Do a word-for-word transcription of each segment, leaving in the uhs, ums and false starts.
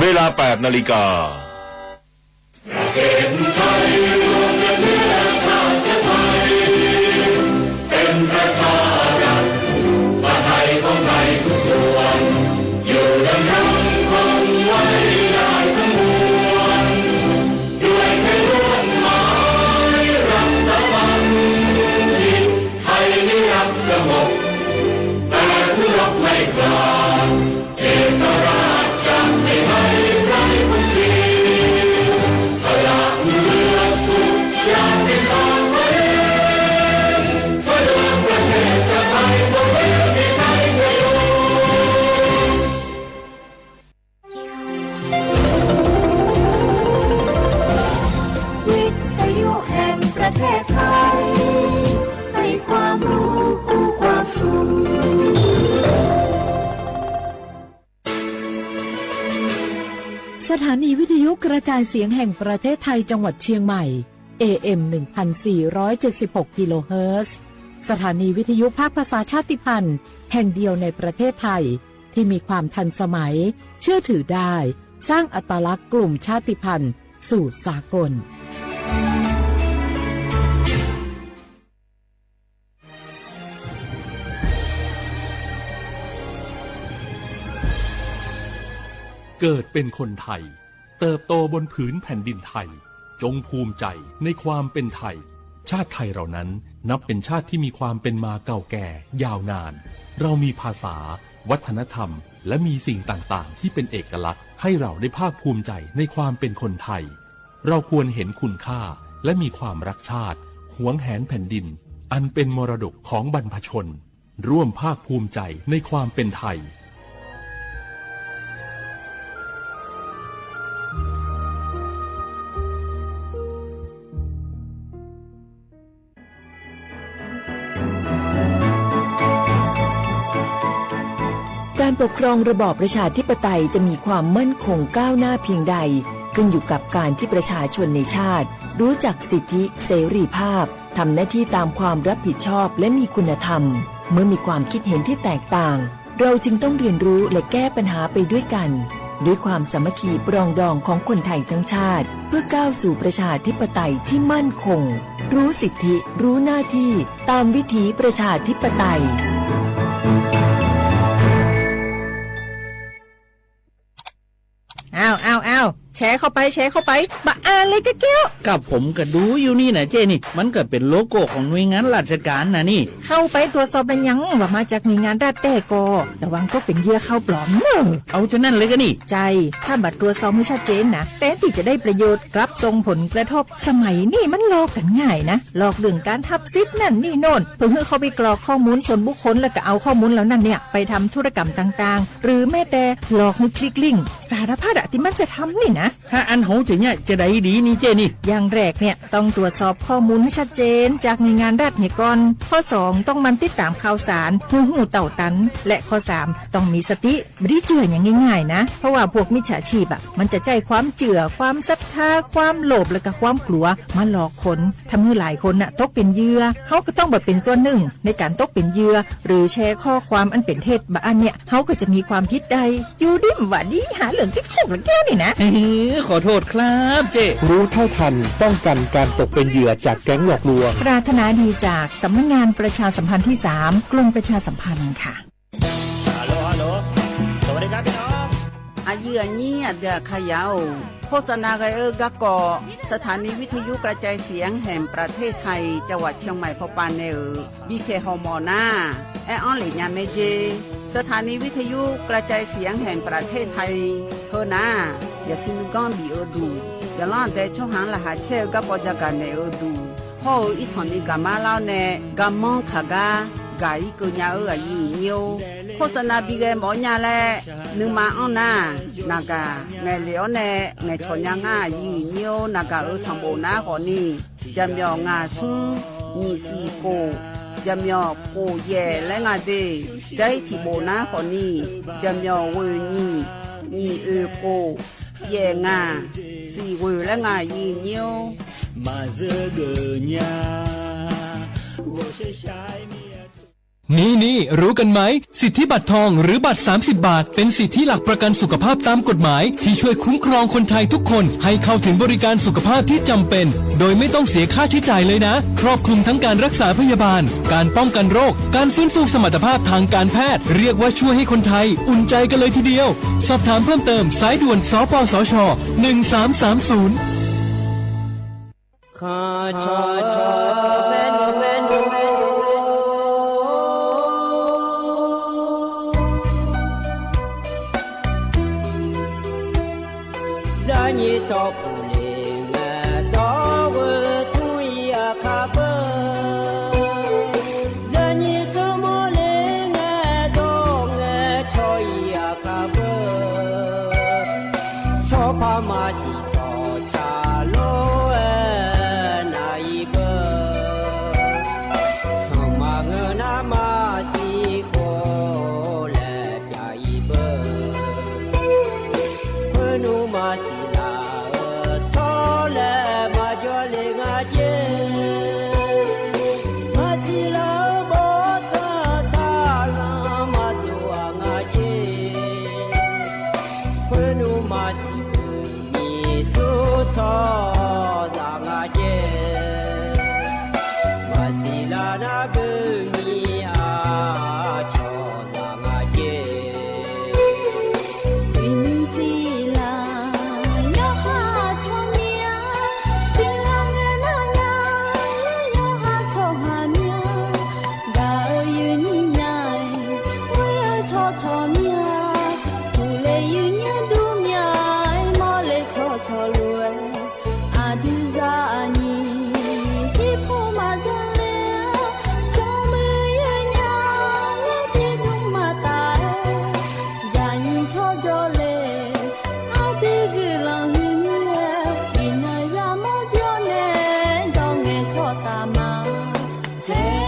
เวลา แปดนาฬิกา ประเทศไทยรวมกันเนื้อชาติไทย เป็นประชารัฐ ประไทยของไทยทุกส่วน อยู่ดำรงคงไว้ได้ทั้งมวล ด้วยเพื่อนร่วมหมายรักสามัคคี ไทยไม่รักสงบ แต่ผู้รบไม่กล้า เอกราชจะไม่ให้ใครคุมเสีย สละเลือดทุกอย่างเป็นทางไว้ เพื่อเดินประเทศชาติไทยของเราที่ไทยจะอยู่ วิทยุแห่งประเทศไทย ให้ความรู้คู่ความสุข สถานีวิทยุกระจายเสียงแห่งประเทศไทยจังหวัดเชียงใหม่ เอเอ็ม หนึ่งพันสี่ร้อยเจ็ดสิบหก กิโลเฮิรตซ์ สถานีวิทยุภาคภาษาชาติพันธุ์แห่งเดียวในประเทศไทย ที่มีความทันสมัย เชื่อถือได้ สร้างอัตลักษณ์กลุ่มชาติพันธุ์สู่สากล เกิดเป็นคนไทย เติบโตบนผืนแผ่นดินไทย จงภูมิใจในความเป็นไทย ชาติไทยเรานั้นนับเป็นชาติที่มีความเป็นมาเก่าแก่ยาวนาน เรามีภาษา วัฒนธรรม และมีสิ่งต่างๆ ที่เป็นเอกลักษณ์ ให้เราได้ภาคภูมิใจในความเป็นคนไทย เราควรเห็นคุณค่า และมีความรักชาติ หวงแหนแผ่นดิน อันเป็นมรดกของบรรพชน ร่วมภาคภูมิใจในความเป็นไทย การปกครองระบอบประชาธิปไตยจะมีความมั่นคงก้าวหน้าเพียงใด ขึ้นอยู่กับการที่ประชาชนในชาติ รู้จักสิทธิเสรีภาพ ทำหน้าที่ตามความรับผิดชอบและมีคุณธรรม เมื่อมีความคิดเห็นที่แตกต่าง เราจึงต้องเรียนรู้และแก้ปัญหาไปด้วยกัน ด้วยความสามัคคีปรองดองของคนไทยทั้งชาติ เพื่อก้าวสู่ประชาธิปไตยที่มั่นคง รู้สิทธิ รู้หน้าที่ ตามวิถีประชาธิปไตย อ้าว อ้าว อ้าว แชร์เข้าไป แชร์เข้าไป บะอ่านเลยกะเกี้ยว กับผมก็ดูอยู่นี่นะเจ้นี่ มันก็เป็นโลโก้ของหน่วยงานราชการนะนี่ เข้าไปตรวจสอบแล้วยัง ว่ามาจากหน่วยงานรัฐแต๊ก็ ระวังตกเป็นเหยื่อข่าวปลอมเนอะ เอาฉะนั้นเลยก็นี่ ใช่ ถ้าบ่ตรวจสอบให้ชัดเจนนะ แทนที่จะได้ประโยชน์ กลับส่งผลกระทบ สมัยนี้มันหลอกกันง่ายนะ หลอกเรื่องการหับสิทธิ์นั่นนี่โน่น เพื่อให้เข้าไปกรอกข้อมูลส่วนบุคคล แล้วก็เอาข้อมูลเหล่านั้นเนี่ย ไปทำธุรกรรมต่างๆ หรือแม้แต่หลอกให้คลิกลิงก์ สารพัดอะที่มันจะทำนี่นะ ถ้าอันโหจะเนี่ยจะได้ดีนี่เจ้นี่ อย่างแรกเนี่ยต้องตรวจสอบข้อมูลให้ชัดเจนจากหน่วยงานรัฐเนี่ยก่อน ข้อสองต้องหมั่นติดตามข่าวสาร เพื่อฮู้เต้าตัน และข้อสามต้องมีสติ ไม่ได้เจื่ออย่างง่ายๆนะ เพราะว่าพวกมิจฉาชีพอะ มันจะใช้ความเจื่อ ความศรัทธา ความโลภ และก็ความกลัว มาหลอกคน ทำให้หลายคนน่ะตกเป็นเหยื่อ เฮาก็ต้องบ่เป็นส่วนหนึ่งในการตกเป็นเหยื่อ หรือแชร์ข้อความอันเป็นเท็จ บะอันเนี่ย เฮาก็จะมีความผิดได้ อยู่ดีบ่าดี หาเรื่องติดคุกละแก้วนี่นะ เฮ้ย ขอโทษครับเจ้ รู้เท่าทัน ป้องกันการตกเป็นเหยื่อจากแก๊งหลอกลวง ปรารถนาดีจากสำนักงานประชาสัมพันธ์ที่สาม กรมประชาสัมพันธ์ค่ะ Hello, hello. สวัสดีครับพี่น้อง Aqyuif aqnyir aqdui aqkar yaf-or, โฆษณา ghae-eu garkawv สถานีวิทยุกระจายเสียงแห่งประเทศไทย จังหวัดเชียงใหม่ pawpav nae-euq bipyaeq hawmawf nar, aer-anr lef nya mae jer. สถานีวิทยุกระจายเสียงแห่งประเทศไทย heu nar, yasiq nuiganr bif-eu duq, yaqlanr aqdae tsawrhaq-anr laqkhaq caer-eu garkawv jagaq naeq-eu duq, hawr-eu irsanq ni gaqmar lar-awr nae, garmanr kaq gar gaq-ir keuv nya-eu aqyuif aqnyir-or, โฆษณา bi ghae mawf-awr nya laer nuima anr nar, naqgaq ngaeqlef-awr nae ngaeqcawq nya ngar aqyuif aqnyir-or, naqgaq-euq sanqbof nar khawfni, jaqmyawf ngaq smr nyiq siq khof, jaqmyawf khof yaef laer nga de. Jar-ir tiqbof nar khawfni, jaqmyawf ghoeq nyiq, nyiq oeq khof, yaef ngaq, siq ghoeq laer nga aqyuif aqnyir-or. Maqzeur geuf nya, ghawqshaq shaq-aer mir-a. นี่ๆ รู้กันไหม สิทธิบัตรทองหรือบัตรสามสิบบาท เป็นสิทธิหลักประกันสุขภาพตามกฎหมาย ที่ช่วยคุ้มครองคนไทยทุกคนให้เข้าถึงบริการสุขภาพที่จำเป็น โดยไม่ต้องเสียค่าใช้จ่ายเลยนะ ครอบคลุมทั้งการรักษาพยาบาล การป้องกันโรค การฟื้นฟูสมรรถภาพทางการแพทย์ เรียกว่าช่วยให้คนไทยอุ่นใจกันเลยทีเดียว สอบถามเพิ่มเติม สายด่วน สปสช หนึ่งสามสามศูนย์ Khanqcawq cawq cawq maernmr maernmr maernmr-or, Zarnyir tsawrpuq le ngae dawr-eu tmr-ir aqkar beu, Zarnyir tsawrmawr le ngae dawr ngae caw-ir aqkar beu, Tsawrpar maqsiq tsawqtsaq lof-aer nav-ir beu, Sanqpaq ngeur nar maqsiq khof laer pyaq-ir beu, Khoernmr maqsiq laf-eu tsawrlae maqjawr le nga jer, Maqsiq laf-eu bawrtsanr saqlanr maqdov-aq nga jer, Khoernmr maqsiq beu nyiq sur tsawrhaqzaq nga jer, Maqsiq laf nar beu nyiq aqcawq zaq nga jer, Uiqnymr siqlar yawqha tsawrmyanr, siqlar ngae nar nya yawqha tsawrhaq myanr, gaq-eu yuifnyir nya-aer, ghoer-eu tsawrcawq myanr, uqle yuifnyir dur myanr-aer, mawrle tsawrcawq lof-aer, aqdui zaqnyiq irpov maqdzanr ler-awr, smrmuiq yawnyaf-anr tiqnymr maqtaf-aer, zaqnyiq tsawrjawr le, aqdui guiqlanq huiq mir-aer, iqnan yamawr jawr nae, dawr ngae tsawrtaf ma. Haer.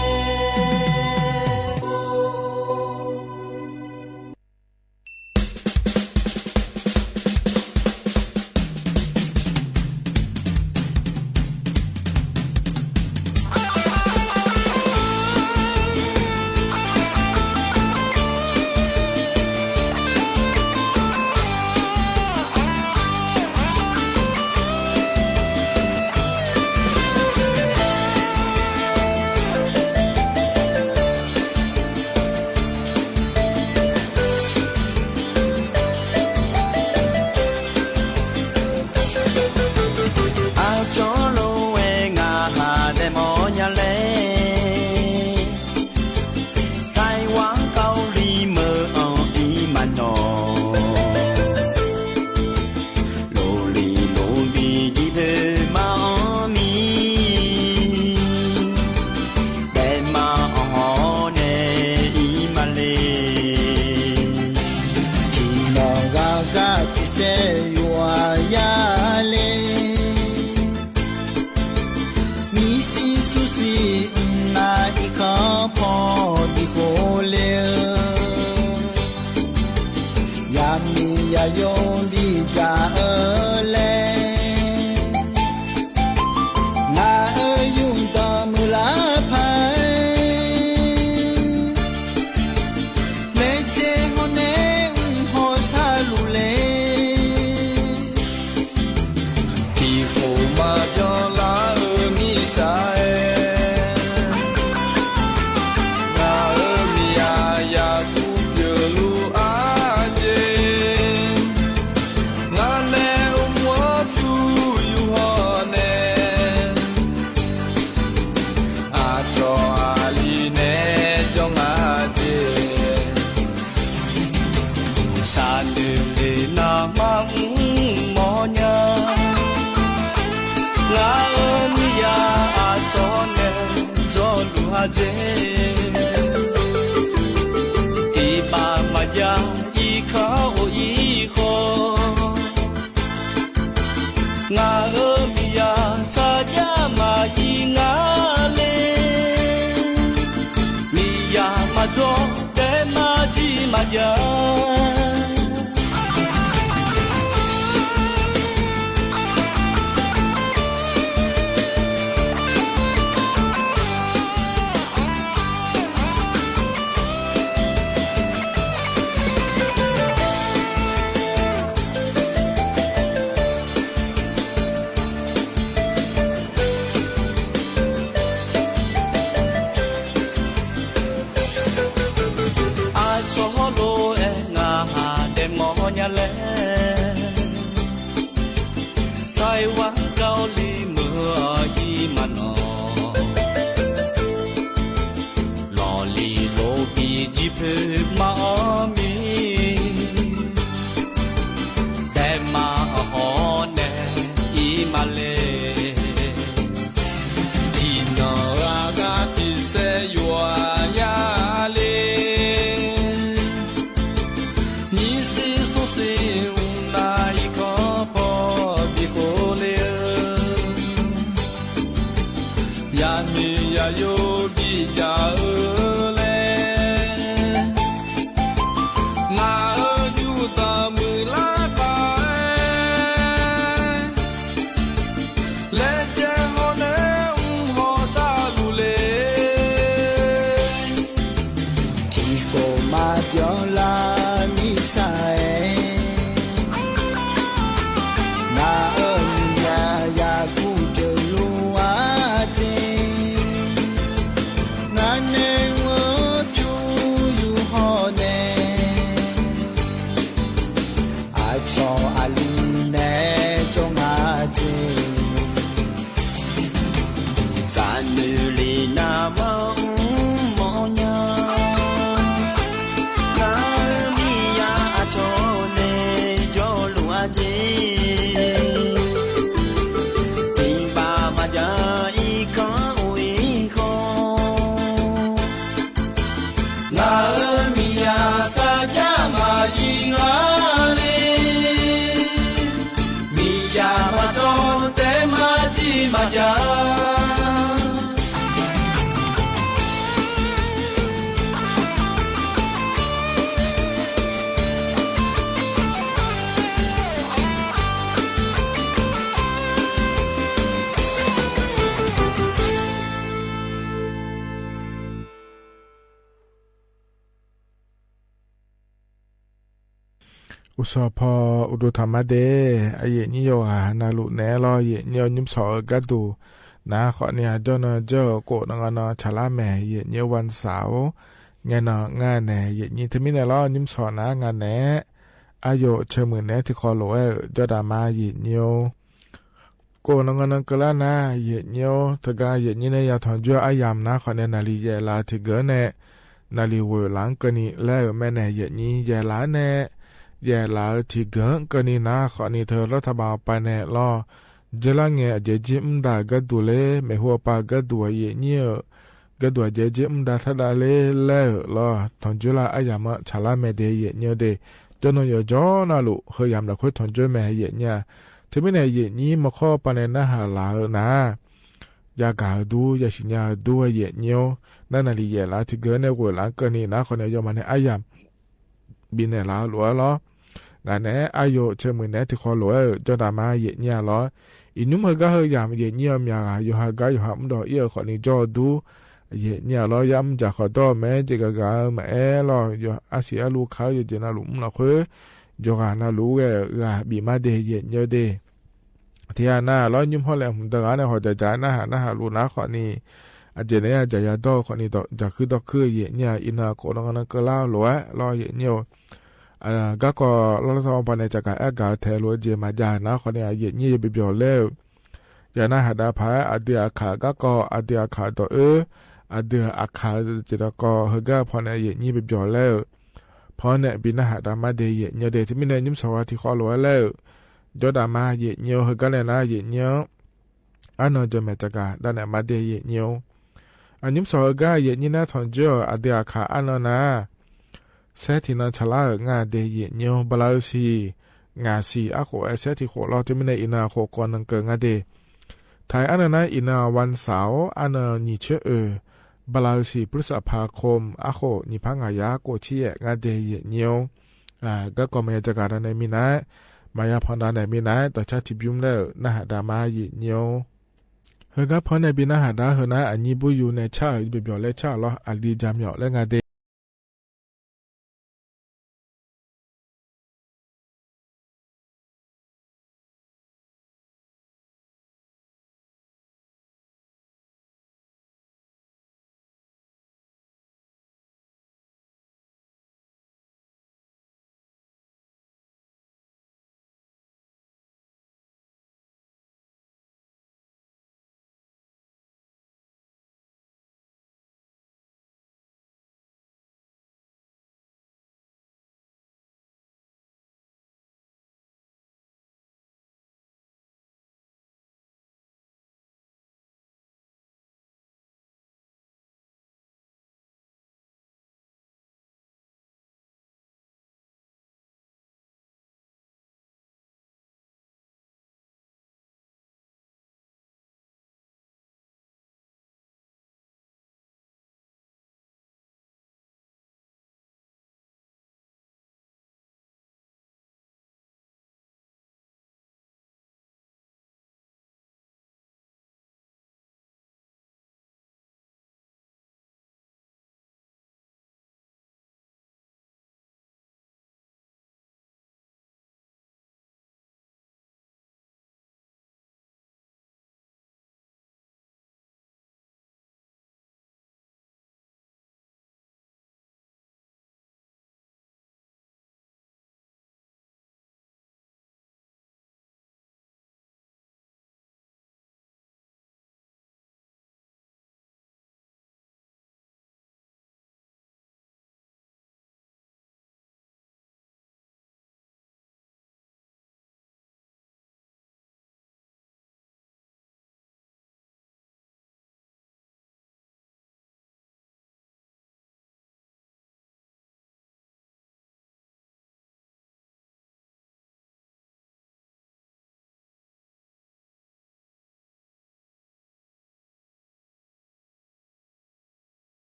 Aqcawq lof-aer ngaq ha daefmawf nya laer, Taiwan Kali meuq-anr ir maqnawq, lofli lofbi jir poeq maqanr mir, daefmaf-anr hawr nae ir maqle. Tiqmawf ghaq gar tiqsaer yawqha yar le, miqsiq sursiq mqnav irkanr paw bikhof le-eu, yaqmiq yaqyawr bidzaq-eu laer, ngaq-euq yawqdanq muiqlar paq-aer, laejae hawr nae mq hawsar luf le. Tiqkhof maqbyan lar-eu miqshaq-aer, ngaq-euq miqyaq yaqtur pyeufluf-a jeq, ngaq nae mr-anr pyur yur hawr nae, aqcawq aqli nae jawr nga jeq. Saqnoeq le nar maqmr mawrnya, ngaq-euq miqyaq aqcawq nae jawrluf-a jeq. Tiqpav maqjav irkanr of-ir khawf, ngaq-euq miqyaq sarjax maqir nga le. Miqyaq maqjawr taef maqjir maqjav. laer, ไต้หวัน เกาหลี meuq-awr ir ma nawq. Lawqliq lof bi jir poeq ma-awr mir, daema-awq hawr nae ir ma le. Tiqnan-eu aqgar tiqsaer yof-a ya le. Nyirsiq smrsiq mrnav irkanr paw bi khov le-eu, yaqmiq yaqyo bijav-eu laer, ngaq-euq yurdanq muiqlar kaq-aer laer, caer hawr nae mr hawr sharluf le. Tiqkhof maqbyan lar mirsav-aer, ngaq-euq miqyaq yaqguv pyeufluf-a jeq, ngar nae mr-eu pyur yur hawr nae, aqcawq aqli nae jawr nga jeq. Zaqnoeq le navmaqmr mawrnya, ngaq-euq miqyaq aqcawq nae jawrluf-a jeq. Tiqpav maqjav irkanr of-ir khawf, ngaq-euq miqyaq sarjax maqjir nga le. Miqyaq maqdzawr taef maqjir maqjav. Uqsawq paw uqduq taqma de, aqyuif aqnyir yawqghaq navluf naeq-aer lawr, yif nyir-awr nymrshawq-eu gharduq nar khawfni, aqjawr nan jawr-euq khof nan nga nan tsaqlar maeq, yif nyir-awr วันเสาร์-or, ngaenan ngar naeq yif nyir teumirnae lawr, nymrshawq nar nga naeq-aer, aryof ceuq muiq naeq-aer tiqkhawv lof-aer-euq jawrdaq ma yif nyir-or. Khof nan nga nan keuvlar nar yif nyir-or, teugar yif nyir nae ya tanqjoer-eu aryamq nar khawfni, naqliq yaeflaf-eu tiqgeuq-anr nae naqliq ghoeqlaf-anr keuvni laer-euq mae nae yif nyir yaeflaf-anr nae, yaeflaf-eu tiqgeuq-anr keuvni nar khawfni, teu lawrtaqbaq aqpav nae lawr, dzeurlar ngae aqjeq jir mr dav-euq gharduq ler, maeqhu aqpav gharduq aqyuif aqnyir-euq gharduq aqjeq jir mr dav taq dav ler laer-euq lawr, tanqjoer lar aryamq-anr tsaqlar mae de yif nyir-or de. Jawrnan yawqjawr navluf heu yamq lafkhoer tanqjoer mae yif nyir-a. Teumirnae yif nyir mawrkawr pav nae narhaq laf-eu nar, yagaq-eu dur, yasiq nya-eu dur-aer yif nyir-or, nar naqliq yaeflaf-eu tiqgeuq-anr nae ghoeqlaf-anr keuvni nar khawfni, aqyawfmaf nae aryamq bifnaeq laf-eu lof-aer lawr. Ngaq naeq-aer aryof ceuq muiq naeq-aer tiqkhawv lof-aer-euq jawrdaq ma yif nyir-a lawr. Iqnymr heugar heu yamq yif nyir-eu myaq ghaq yawqha gar yawqha mrdawq ir-eu khawfni jawr-eu dur, yif nyir-a lawr. Yamr dzaq khawf dawr-eu mae-aer jeq gaq gaq-eu maqaer lawr, arsiq arluv ka-eu yawqjeq navluf mr lafkhoer, yawqghaq navluf-ur ghae-euq ghaq bif mar de yif nyir-or de. Tiqghaq nav lawr, nymr hawr laeqhmq deuq ghaq nae hawq dzaqdzaq-aer narhaq narhaq luf nar khawfni, aqjeq naeq-aer yadzaq yadawr-eu khawfni, dzaqkuir dawrkuir-eu yif nyir-a. Iqnan khof nan nga nan keuvlar-eu lof-aer lawr yif nyir-or. Garkawv lawrlawr tawr pav nae tsafgaq aer gaq-eu taeq lof-eu jeq maqjav nar khawfni, aqyuif aqnyir yabi byawq laer-euq yaq narhaq dav paq-aer, aqdui aqkaq garkawv, aqdui aqkaq dawq oer, aqdui aqkaq-eu jeq dawqkawv heugar paw nae yif nyir bi byawq laer-euq paw-anr nae bi narhaq dav mar de yif nyir-or de. Teumirnae nymr sawq ghaq tiqkhawv lof-aer laer-euq jawrdaq ma yif nyir-or, heugar nae nar yif nyir-anr arnan jawq maeq tsafgaq dav naeq mar de yif nyir-or. Aqnymr sawq heugar yif nyir nar tanqjoer-euq aqdui aqkaq arnan nar saer tiqnan tsaqlar-euq nga de yif nyir-or. Bala-eu siq, ngaq siq arkhof-aer saer tiqkhof lawr. Teumirnae iqnan khof kawv nan keuv nga de. Taq-aer arnan nar iqnan วันเสาร์-or, arnan nyiq coer oeq, bala-eu siq พฤษภาคม arkhof nyiq par ngaq yar khof tser yaef nga de yif nyir-or. Garkawv maqya dzaqgaq dav naeq minav-aer, maqya panq dav naeq minav-aer dawqcar tiqbymr laer-euq narhaq dav mar yif nyir-or. Heugar paw-anr nae bi narhaq dav-ar heu nar, aqnyir buryu nae car-euq bi byawq laer car-euq lawr, aqli jaqmyawf laer nga de.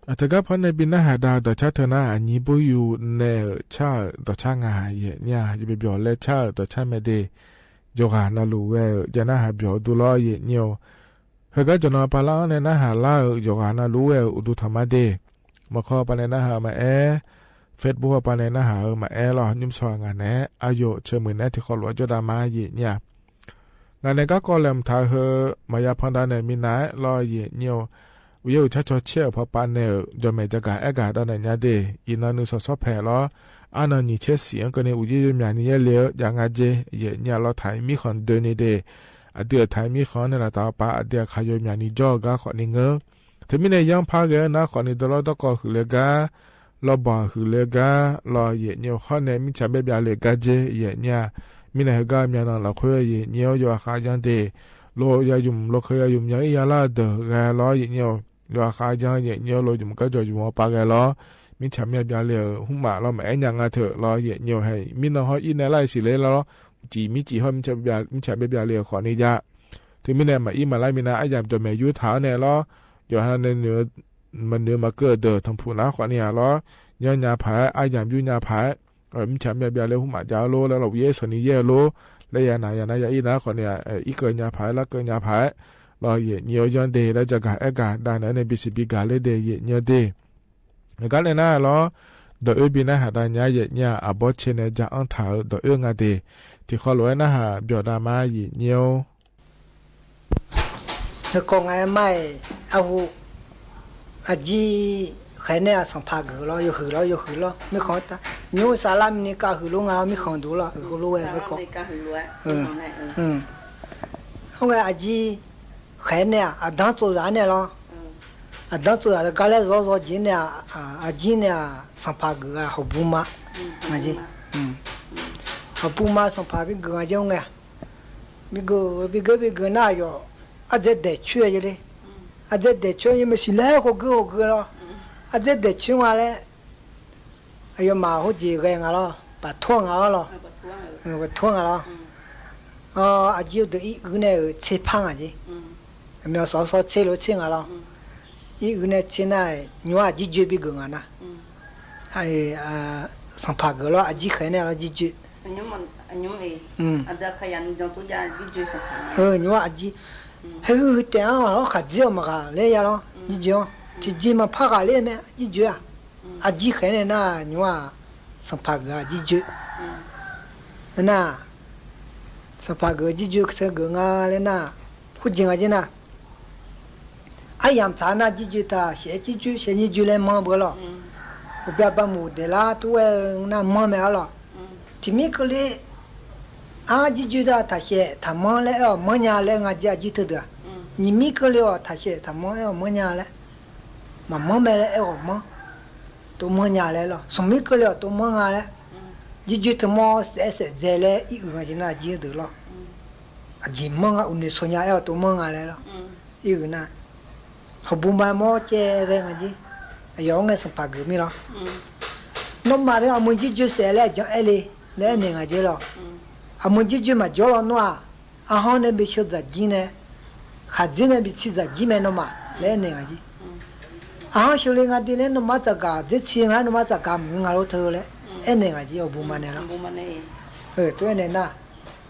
Aqteugar pawnae bi narhaq da dawqcar teu nar, aqnyir boryuv nae-euq car-euq dawqcar nga yaeq nyir-a. Yawbyawq byawq laer car-euq dawqcar mae de. Yawqghaq navluf ghae-euq jav narhaq byawq-eu dur lawr yaeq nyir-eu. Heugar jawqnan pavlar-anr nae narhaq lar-euq yawqghaq navluf ghae-euq uqduq tanq ma de. Maqkawr pavnae narhaq-eu maqaer, Facebook-a pavnae narhaq-eu maqaer lawr, nymrsawq ngaq naeq-aer aqyawf ceuq muiq naeq-aer tiqkhawv lof-aer jawrdav ma yaeq nyir-a. Ngaq nae garkawv laeqhmq taq-eu heu maqya pandav naeq minav-aer lawr yaeq nyir-eu. Uqyaer uqcar cawcaer-euq pawpav naeq-euq jawqmaeq jagaq aergaq dawv naeq nya de. Iqnan nuisawq sawr paeq lawr, arnan nyiq caer siq-anr keuvni uqyaer yawmyaq ni yaerle-eu jav nga jer yaeq nyir-a lawr, taq-ir mirkhanq doeni de. Aqdui-euq taq-ir mirkhanq-anr nae laf taf-eu pav aqdui aqkaq yawmyaq ni jawr-eu gar khawfni ngeur. Teumirnae yanr par ghae-anr nar khawfni dawrlawr dawrkawv huiq le gar, lawrbawq huiq le gar lawr yaeq nyir-eu. Hawr nae mirtsaq baer byav le gar jer yaeq nyir-a. Mirnae heugar myavnan lafkhoer yaeq nyir-awr yawqha khav yanr de. Lo ya ymq lo keuv ya ymq yan-ir yalar-eu deuq ghae lawr yaeq nyir-eu. Yawqha khav yanr yaeq nyir-awr lo ymq gar jawq ymq-awr pav ghae lawr. Mirtsaq myav byav le-euq hmqmaf lawr maqaer nya nga teu lawr yaeq nyir-eu. Hae mirnan hawr ir nae lar-iq siq le lawr. Uqcif mircif hawr mirtsaq baer byav le-euq khawfni jav. Teumirnae maqir maqlar minav aryamq jawqmaeq yurtaq-anr nae lawr. Yawqha nae maqnoeq maqkeuv-euq deuq tanqpuq nar khawfni-aq lawr. Yanr nya paq-aer aryamq yur nya paq-aer, mirtsaq myav byav le hmqmaf jav-eu lor laer lawr, uqyaer sanqni yaer-eu lor laer ya naq ya nar ya ir nar khawfni-aq, irkeuv nya paq-aer larkeuv nya paq-aer lawr yaeq nyir-awr yanr de laer jagaq aergaq dav naeq-aer nae bisiq biga ler de yaeq nyir-awr de. Aqgar nae nar lawr, dawq oer bi narhaq dav nya yaeq nyir-a. Aqbawr cae nae ja-anr taq-euq dawq oer nga de. Tiqkhawv lof-aer narhaq byawq dav ma yaeq nyir-awr. Heukawv nga-aer mar-iq, arhu, aqjir khaeq nae-aq sanqpaq geuf lawr, yawhuiq lawr, yawhuiq lawr, mirkhanq-anr ta, nymr saflar mini kav huiq lof nga-awr mirkhanq duq lawr, huiq lof-aer garkawv. Hawr ngae aqjir khaeq nae-aq aqdanr tsov zaq-anr nae lawr. Aqdanr tsov zaq gar laer zawr zawr jeq nae-aq, aqjir nae-aq sanqpaq geuf-a hawqbuma. Hawqbuma sanqpaq bi geuf nga jer-anr ngae, bi geuf bi geuf bi geuf nar aqyawf ardzaer daeq coer-a jeq le. Ardzaer daeq coer-a jeq maeqshi laer khawf geur khawf geur lawr. Ardzaer daeq coer nga laer aqyawfmaf khoerjeq ghae nga lawr, baqtor nga-awr lawr. Baqtor nga lawr. Aqjir-eu deuq ir uiq nae-euq tser par nga jeq. Aqmyan sawq sawr tser lof tser nga lawr. Ir uiq nae tser nar-aq nymr-aq jirjoe bi geuf nga nar. Sanqpaq geuf lawr aqjir khaeq nae lawr jirjoe. Nymr-aq aqjir, haer huiq taef-anr-awr khaqdzer-awq maqghaq laer ya lawr jirjoe-anr tiqjeq maqpar ghaq ler mae jirjoe-aq. Aqjir khaeq nae nar nymr-aq sanqpaq geuf-a jirjoe. Nar, sanqpaq geuf jirjoe teu geuf nga laer nar, khoerjeq nga jer nar, aryamq tsaq nar jirjoe taq shaef jirjoe shaef nyijoe laer manr beu lawr. Uqbya baqmuq daeqlar tov-aer-eu nar manr mae-ar lawr. Tiqmir keuvle-anr jirjoe taq taqshaef taqmanr laer aer-awq manr nya laer nga jer aqjir teudeuq-aq. Nyiqmir keuvle-awq taqshaef taqmanr aer-awq manr nya laer, maqmanr mae laer aer-awq manr, tov manr nya laer lawr. Smqmir keuvle-awq tov manr nga laer, jirjoe teu mawr saef-aer saef dzae laer ir uiq nga jeq nar aqjir deuq lawr. Aqjeq manr nga uqnoeq shawq nya aer-awq tov manr nga laer lawr. Ir uiq nar, hawqbuma mawr caev ghae nga jer. Aqyawf-anr ngae sanqpaq geuf mir lawr. Nawmaf teu aqmui jirjoe saef laer aqjan aer le laer aernaeq nga jer lawr. Aqmui jirjoe maqjawr lawr nawr-aq, arhanr nae bi sheu dzaqjir nae, khaqdzer nae bi tsi dzaqjir mae nawmaf laer aernaeq nga jer. Arhanr sheu le nga de laer nawmaf tsafgaq dzer tsi nga-aer nawmaf tsafgaq mq nga lor teu laer aernaeq nga jer hawqbuma nae lawr. Tov-aer nae nar,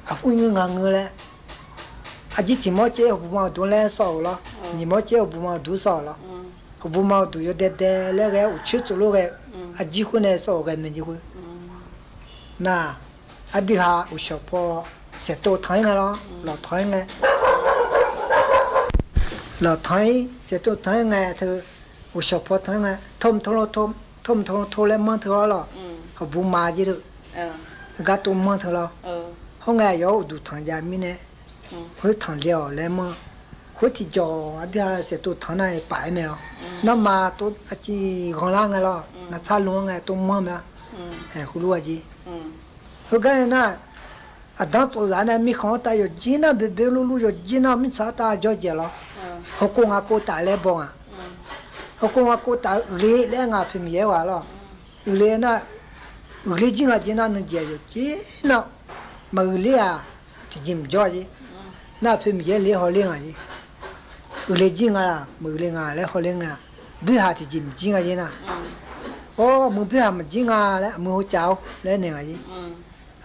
aqkhoer ngeur nga ngeur laer, aqjir tiq mawr caev hawqbuma uqduq laer sawr-euq lawr. Nyiq mawr caev hawqbuma uqduq sawr-euq lawr. Hawqbuma uqduq yawdaef daef laer ghae-aer uqcoer tsov lof ghae, aqjir khoer nae sawr-euq ghae mae jer khoer. Nar, aqdui ha uqshawq paw saeqtov tanq-ir nga lawr, lawqtanq-ir ngae. Lawqtanq-ir saeqtov tanq-ir ngae teu, uqshawq paw tanq-ir ngae, tov mq tov lo tov, tov mq tov lo tov laer manr teu-awr lawr, hawqbuma jer lor. Gar tov manr teu lawr. Khoerngae aqyawf-anr uqduq tanq jav mirnae, khoer tanq le-awq laer manr. Khoer tiqjawq aqdui ha saeqtov tanq nar-iq paf-aer mae lawr. Nawmaf tov aqciq ghanqlar ngae lawr, naqtsar lmq-anr ngae tov manr mae-a. Ae, khoerlof-aer jeq. Heugar nae nar, aqdanr tsov zaq nae mirkhanq-anr tav yawqjeq nar boeqboeq luvluv yawqjeq nar mirtsaq-anr tav jawr jaeq lawr. Hawkov ngaq kov taf laer baw nga. Hawkov ngaq kov taf-eu uiqle laer ngaq poeq Miqyaer ghaq lawr. Uiqle nar, uiqle jir ngaq jeq nar nuijeq yawqjeq nar, maquiqler-aq, tiqjeq mqjawr jeq. Nar poeq Miqyaer le hawler nga jeq. Uiqle jir nga-aq maquiqle nga laer hawler nga-aq. Boerhaq tiqjeq maqjir nga jer nar, Or, muiq boerhaq maqjir nga laer, muiq hawcaf-awr laer aernaeq nga jer.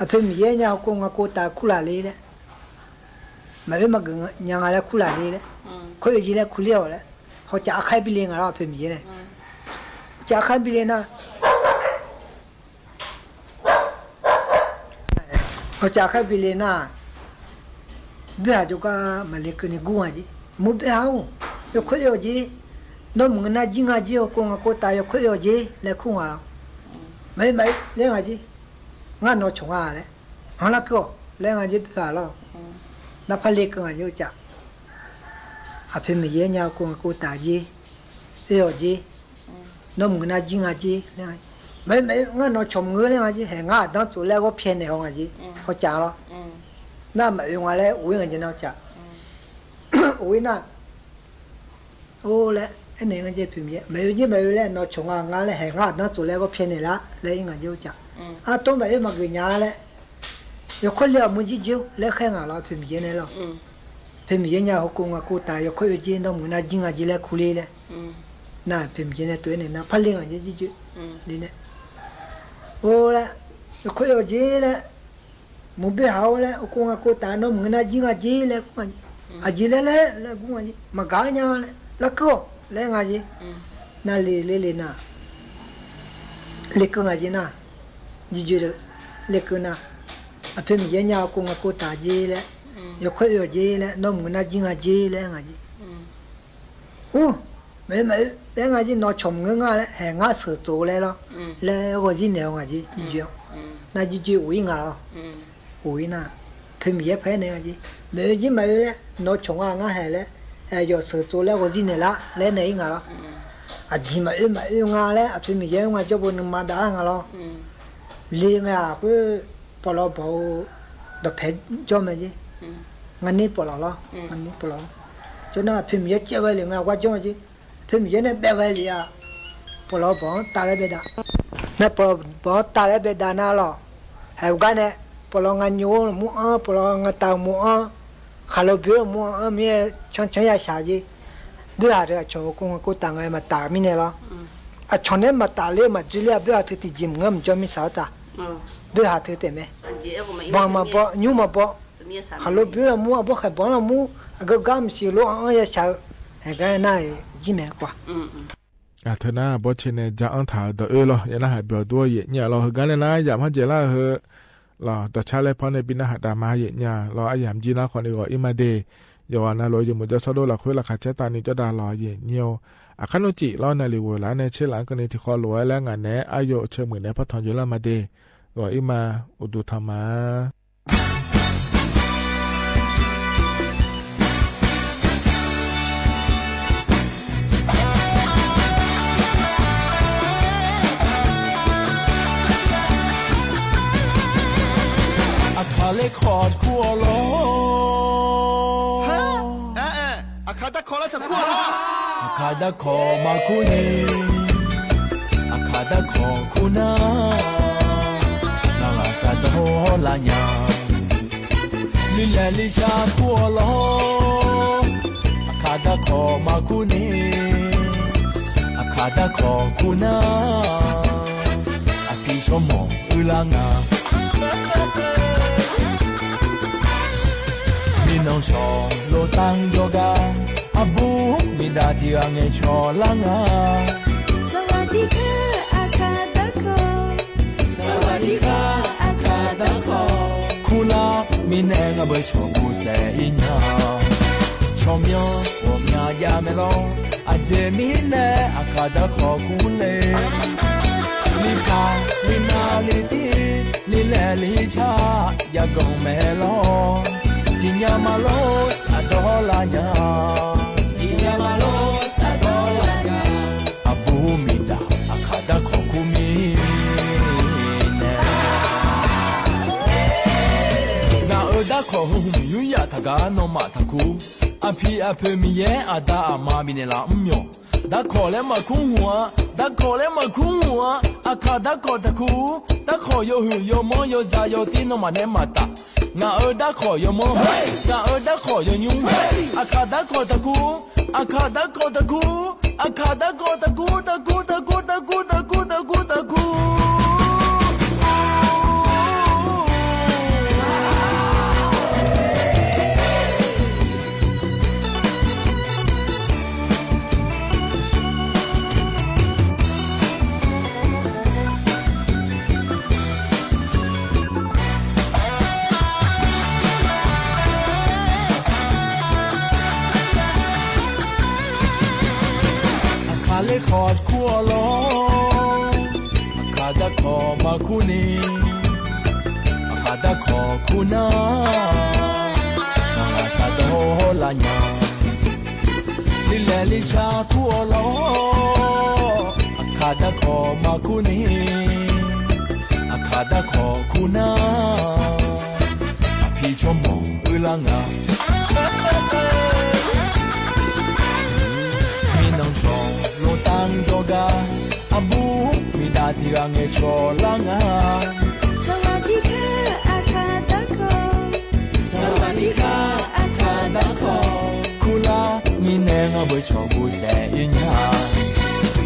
Aqpoeq Miqyaer nya hawkov nga kov taf-eu kurlaf le laer, maqoer maqgeuf nya nga laer kurlaf le laer, khoer oe jer laer kurler-awq laer, hawcaf arkhar bi le nga lawr, Aqpoeq Miqyaer nae. Hawcaf arkhar bi le nar, hawcaf arkhar bi le nar, boerhaq jawrgar maqle keuvni gur nga jer. Muiq boerhaq-or, yawkhoer oe-awq jer. Nawr muiq ngeur nar jir nga jer, hawkov nga kov taf yawkhoer oe-awq jer laer kur nga lawr. Maqoe maqoe laer nga jer. Ngar nawq cawq nga laer, hanq lar keuv-awq laer nga jer boerhaq lawr. Nar par le keuv nga jer hawcaf. Aqpoeq Miqyaer nya hawkov nga kov taf jer, oe-awq jer. Nawr muiq ngeur nar jir nga jer laer, maqoe maqoe ngar nawq cawq maqngeur laer nga jer, haeq ngar aqdanr tsof laer ghawr pyaeqnaeq-awr nga jer hawcaf lawr. Nar maqoe nga laer of-ir nga jer nar hawcaf. Of-ir nar, Or laer aernaeq nga jer Aqpoeq Miqyaer, maqoe jer maqoe laer nawq cawq nga nga laer haeq ngar aqdanr tsof laer ghawr pyaeqnaeq lar laer ir nga jer hawcaf. Artov maqoer maqgeuf nya laer, yawkhoer le-awq muiq jirjir-or laer khaer nga lawr, Aqpoeq Miqyaer nae lawr. Aqpoeq Miqyaer nya hawkov nga kov taf yawkhoer oe jer, nawr muiq nar jir nga jer laer kurler laer. Nar Aqpoeq Miqyaer nae tov-aer naeq nar par le nga jer jirjir le nae, Or laer, yawkhoer oe-awq jer laer, muiq boerhaq-or laer, hawkov nga kov taf nawr muiq ngeur nar jir nga jer laer kur nga jer. Aqjeq laer laer laer gur nga jer, maqgaq-aer nya laer, lar keuv-awq laer nga jer. Nar le le le nar, le keuv nga jer nar, jirjir le, le keuv nar, Aqpoeq Miqyaer nya hawkov nga kov taf jer laer, yawkhoer oe-awq jer laer, nawr muiq ngeur nar jir nga jer laer nga jer. Or, maqoe maqoe laer nga jer, nawq cawq maqngeur nga laer haeq ngar sheuq tsof laer lawr laer ghawq zir naeq-awr nga jer jirjir-awr. Nar jirjir of-ir nga lawr. Of-ir nar, Aqpoeq Miqyaer paq-aer naeq nga jer, maqoe jer maqoe laer nawq cawq nga ngar haeq laer, haeq yawf sheuq tsof laer ghawq zir naeq lar laer naeq-ir nga lawr. Aqjeq maqoe maqoe nga laer Aqpoeq Miqyaer-anr nga jawr bo nuima dav-ar nga lawr. Le ngae-aq khoer, pawqlawq bawq-eu dawqpae jawr mae jer. Ngaq ni pawqlawq lawr, ngaq ni pawqlawq lawr. Jawr nar Aqpoeq Miqyaer caev ghae lef ngae aqgar jawr-a jer. Aqpoeq Miqyaer nae bae ghae lef-aq, pawqlawq bawq-anr tavlaer bae dav. Nar pawqlawq bawq-anr tavlaer bae dav nar lawq, haeq-eu gar nae, pawqlawq ngaq nymq-anr laqmur anr, pawqlawq ngaq taf-euq mur anr, khaqlo boer-eu mur anr mir-aer cancan ya shaq jer. Boerhaq teu aqcawq-euq kov nga kov taf ngae maqtaf-euq mirnae lawr. Aqcawq nae maqtaf ler-eu maqdzoerler-a, boerhaq teu tiqjeq maqngeur maqjawr mirtsaq-awr taf. Boerhaq teu taef mae. Banq maqbaw, nymr maqbaw, khaqlo boer laqmur arbawr khaeq bawq-anr laqmur, aqgeu gar maqsiq lof-anr anr ya shaq-eu, haeq gar nar-iq jir mae kawv-a. Aq teu nar bawrtser nae ja anr taq-euq dawq oe lawr, ya narhaq byawq dur-awr yaef nyir-a lawr. Heugar nae nar yamq har dzaeqlar-eu heu lawq, dawqcar laer panr nae bi narhaq dav ma yaef nyir-a lawr. Aryamq jir nar khawf ni ghawq-ir ma de. Yawqghaq navluf-eu yawmuiq jawrshawr dov lafkhoer laqkhaq caer tavni jawrdav lawq yaef nyir-awr. Aqkar nmr cif lawr naqliq ghoeq laf-anr nae tser laf-anr keuvni tiqkhawv lof-aer laer ngaq naeq-aer aryawf cae muiq naeq-aer par tanq jov lar ma de. Ghawq-ir ma, uqduq tanq ma. Aqkaq laer kawq kur-awr lawr. Aqkaq darkawq laer taqkur-awq lawr. Aqkaq darkawq maqkur ni, aqkaq darkawq kur nar, ngar ghaq sar dawr lar nya. Lilaeq lishar kur-awr lawr. Aqkaq darkawq maqkur ni, aqkaq darkawq kur nar, aqpiq tsawrmawq uilar nga. Mirnan shawq lof tanq jawrgar, aqbur miqdaq tiq ghaq ngaeqcawq lar nga. Saqlaq tiq kar aqkaq darkawq, saqlaq tiq kar aqkaq darkawq, kurlar mirnae ngaq beu cawq kursaef-ir nya. Tsawrmyanr ghawqmya jav mae lawr, aqjeq mirnae aqkaq darkawq kur le. Lipaq linav litir, lilaeq licar jav ganq mae lawr. Siqnya ma lor saqdawr lar nya, siqnya ma lor saqdawr lar nya. Aqbur miqdaq aqkaq darkawq kur mirnae. Ngaq-euq darkawq heu hmq yur yaf taq gar nawmaf taqkur. Aqpiq aqpoeq Miqyaer aqda aqma bifnaeq laf mr myawq. Darkawq laer maqkur hmq-a, darkawq laer maqkur hmq-a, aqkaq darkawq taqkur. Darkawq yawhuiq yawmanr yawzaq yawtir nawmaf nae maqtaf. Ngaq-euq darkawq yawmanr, ngaq-euq darkawq yawnymr, aqkaq darkawq taqkur, aqkaq darkawq taqkur. Aqkaq darkawq taqkuv, taqkuv, taqkuv, taqkuv, taqkuv, taqkuv, taqkuv. Aqkaq lerkhawf kur-awr lawr, aqkaq darkawq maqkur ni, aqkaq darkawq kur nar, ngaq saqdawr lar nya. Lirlaeq lirshar kur-awr lawr, aqkaq darkawq maqkur ni, aqkaq darkawq kur nar, aqpiq tsawrmawq uilar nga. Mirnan cawq loftanr jawrgar, aqbur miqdav tiq ghaq ngaeqcawq lar nga. Saqlaq tiq kar aqkaq darkawq, saqlaq tiq kar aqkaq darkawq kurlar mirnae, ngar beu cawq guvsaef ir nya.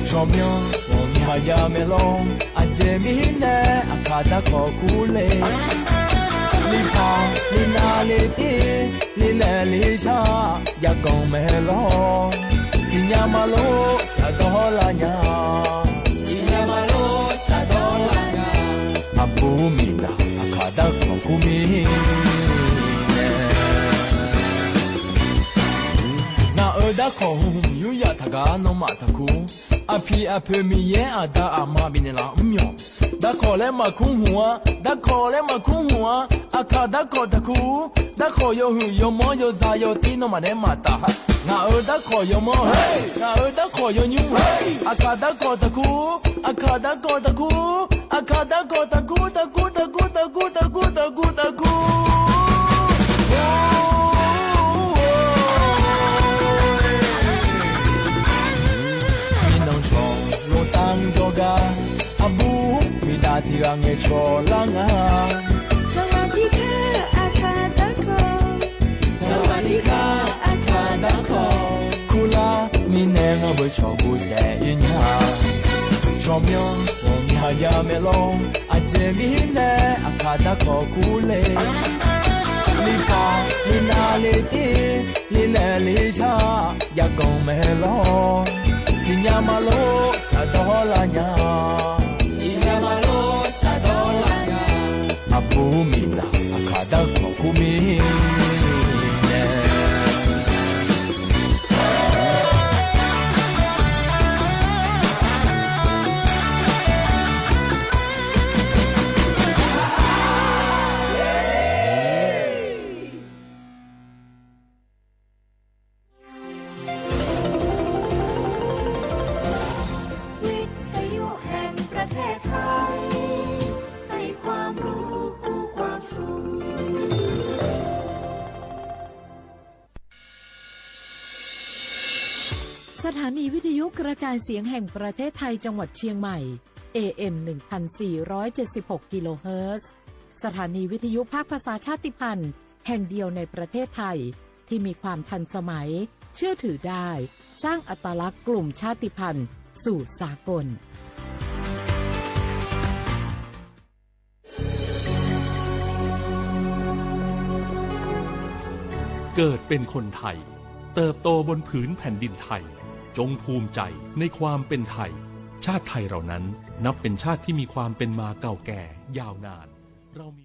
Tsawrmyanr ghawqmya ya maeq lawr, aqjeq mirnae aqkaq darkawq kur le. Lirpaq lirnav lirtir, lirlaeq lirshar, jav ganq maeq lawr. Siqnya ma lor saqdawr lar nya, siqnya ma lor saqdawr lar nya. Aqbur miqdav aqkaq darkawq kur mirnae, ngaq-euq darkawq hmq hmq yur yaf taqgaq-a nawmaf taqkur. Aqpiq aqpoeq Miqyaer aqda aqma bifnaeq laf mr myawq. Darkawq laer maqkur hmq-a, darkawq laer maqkur hmq-a. Aqkaq darkawq taqkur. Darkawq yawhuiq yawmanr yawzaq yawtir nawmaf nae maqtaf ha. Ngaq-euq darkawq yawmanr, ngaq-euq darkawq yawnymr, aqkaq darkawq taqkur. Aqkaq darkawq taqkur. Aqkaq darkawq taqkur, taqkur, taqkur, taqkur, taqkur, taqkur, taqkur. Mirnan cawq loftanr jawrgar, aqbur miqdav tiq ghaq ngaeqcawq lar nga. Saqlaq tiq kar aqkaq darkawq, saqlaq tiq kar aqkaq darkawq kurlar mirnae, ngar beu cawq guvsaef ir nya. Tsawrmyanr ghawqmya ya maeq lawr, aqjeq mirnae aqkaq darkawq kur le. Lirpaq lirnav lirtir, lirlaeq lirshar, jav ganq maeq lawr. Siqnya ma lor saqdawr lar nya, siqnya ma lor saqdawr lar nya. Aqbur miqdav aqkaq darkawq kur mirnae. สถานีวิทยุกระจายเสียงแห่งประเทศไทยจังหวัดเชียงใหม่ เอเอ็ม หนึ่งพันสี่ร้อยเจ็ดสิบหก กิโลเฮิรตซ์ สถานีวิทยุภาคภาษาชาติพันธุ์แห่งเดียวในประเทศไทย ที่มีความทันสมัย เชื่อถือได้ สร้างอัตลักษณ์กลุ่มชาติพันธุ์สู่สากล เกิดเป็นคนไทย เติบโตบนผืนแผ่นดินไทย จงภูมิใจในความเป็นไทย ชาติไทยเรานั้นนับเป็นชาติที่มีความเป็นมาเก่าแก่ยาวนาน เรามี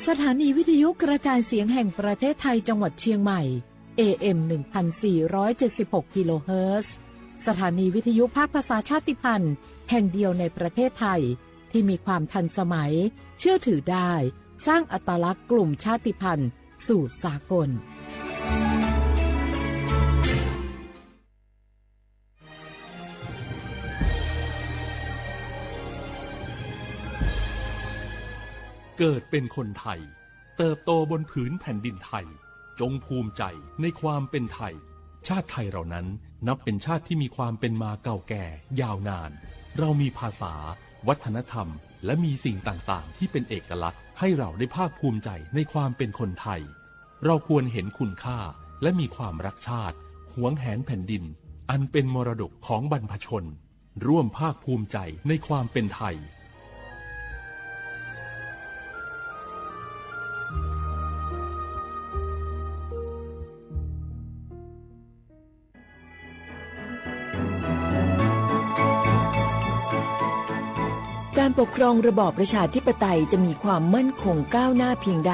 สถานีวิทยุกระจายเสียงแห่งประเทศไทยจังหวัดเชียงใหม่ เอเอ็ม หนึ่งพันสี่ร้อยเจ็ดสิบหก กิโลเฮิรตซ์ สถานีวิทยุภาคภาษาชาติพันธุ์แห่งเดียวในประเทศไทย ที่มีความทันสมัย เชื่อถือได้ สร้างอัตลักษณ์กลุ่มชาติพันธุ์สู่สากล เกิดเป็นคนไทย เติบโตบนผืนแผ่นดินไทย จงภูมิใจในความเป็นไทย ชาติไทยเรานั้น นับเป็นชาติที่มีความเป็นมาเก่าแก่ยาวนาน เรามีภาษา วัฒนธรรม และมีสิ่งต่างๆ ที่เป็นเอกลักษณ์ ให้เราได้ภาคภูมิใจในความเป็นคนไทย เราควรเห็นคุณค่า และมีความรักชาติ หวงแหนแผ่นดิน อันเป็นมรดกของบรรพชน ร่วมภาคภูมิใจในความเป็นไทย การปกครองระบอบประชาธิปไตยจะมีความมั่นคงก้าวหน้าเพียงใด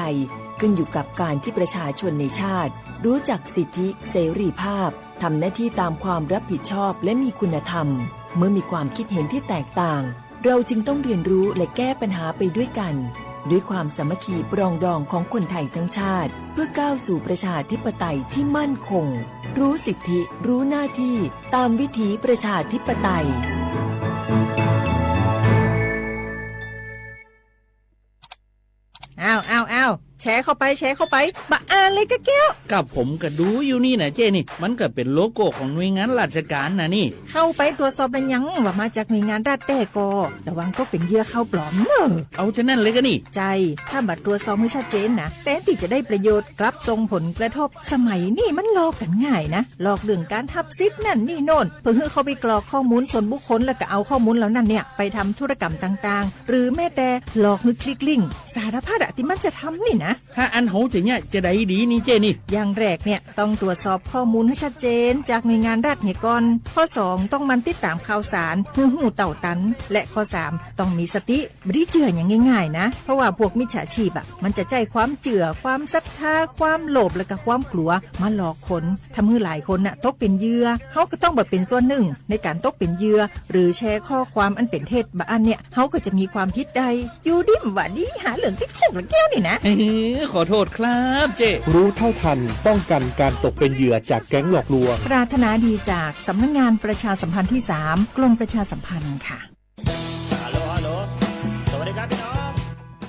ขึ้นอยู่กับการที่ประชาชนในชาติ รู้จักสิทธิเสรีภาพ ทำหน้าที่ตามความรับผิดชอบและมีคุณธรรม เมื่อมีความคิดเห็นที่แตกต่าง เราจึงต้องเรียนรู้และแก้ปัญหาไปด้วยกัน ด้วยความสามัคคีปรองดองของคนไทยทั้งชาติ เพื่อก้าวสู่ประชาธิปไตยที่มั่นคง รู้สิทธิ รู้หน้าที่ ตามวิถีประชาธิปไตย อ้าว อ้าว อ้าว แชร์เข้าไป แชร์เข้าไป บะอ่านเลยกะแก้ว กับผมก็ดูอยู่นี่นะเจ้นี่ มันก็เป็นโลโก้ของหน่วยงานราชการนะนี่ เข้าไปตรวจสอบแล้วยัง ว่ามาจากหน่วยงานรัฐแต๊กอ ระวังตกเป็นเหยื่อข่าวปลอมเนอะ เอาฉะนั้นเลยกะนี่ ใช่ ถ้าบ่ตรวจสอบให้ชัดเจนนะ แทนที่จะได้ประโยชน์ กลับส่งผลกระทบ สมัยนี้มันหลอกกันง่ายนะ หลอกเรื่องการฮับสิทธิ์นั่นนี่โน่น เพื่อให้เข้าไปกรอกข้อมูลส่วนบุคคล แล้วก็เอาข้อมูลเหล่านั้นเนี่ย ไปทำธุรกรรมต่างๆ หรือแม้แต่หลอกให้คลิกลิงก์ สารพัดอะที่มันจะทำนี่นะ ถ้าอั้นเฮาจะเนี่ยจะได้ดีนี่เจ้นี่ อย่างแรกเนี่ย ต้องตรวจสอบข้อมูลให้ชัดเจนจากหน่วยงานรัฐเหียก่อน ข้อสอง ต้องหมั่นติดตามข่าวสาร ให้ฮู้เต้าตัน และข้อสาม ต้องมีสติ บ่ได้เจื่ออย่างง่ายๆนะ เพราะว่าพวกมิจฉาชีพอะ มันจะใช้ความเจื่อ ความศรัทธา ความโลภ และก็ความกลัว มาหลอกคน ทำให้หลายคนน่ะตกเป็นเหยื่อ เฮาก็ต้องบ่เป็นส่วนหนึ่งในการตกเป็นเหยื่อ หรือแชร์ข้อความอันเป็นเท็จ บะอันเนี่ย เฮาก็จะมีความผิดได้ อยู่ดีบ่าดี หาเรื่องติดคุกละแก้วนี่นะ เออ ขอโทษครับเจ้ รู้เท่าทัน ป้องกันการตกเป็นเหยื่อจากแก๊งหลอกลวง ปรารถนาดีจากสำนักงานประชาสัมพันธ์ที่สาม กรมประชาสัมพันธ์ค่ะ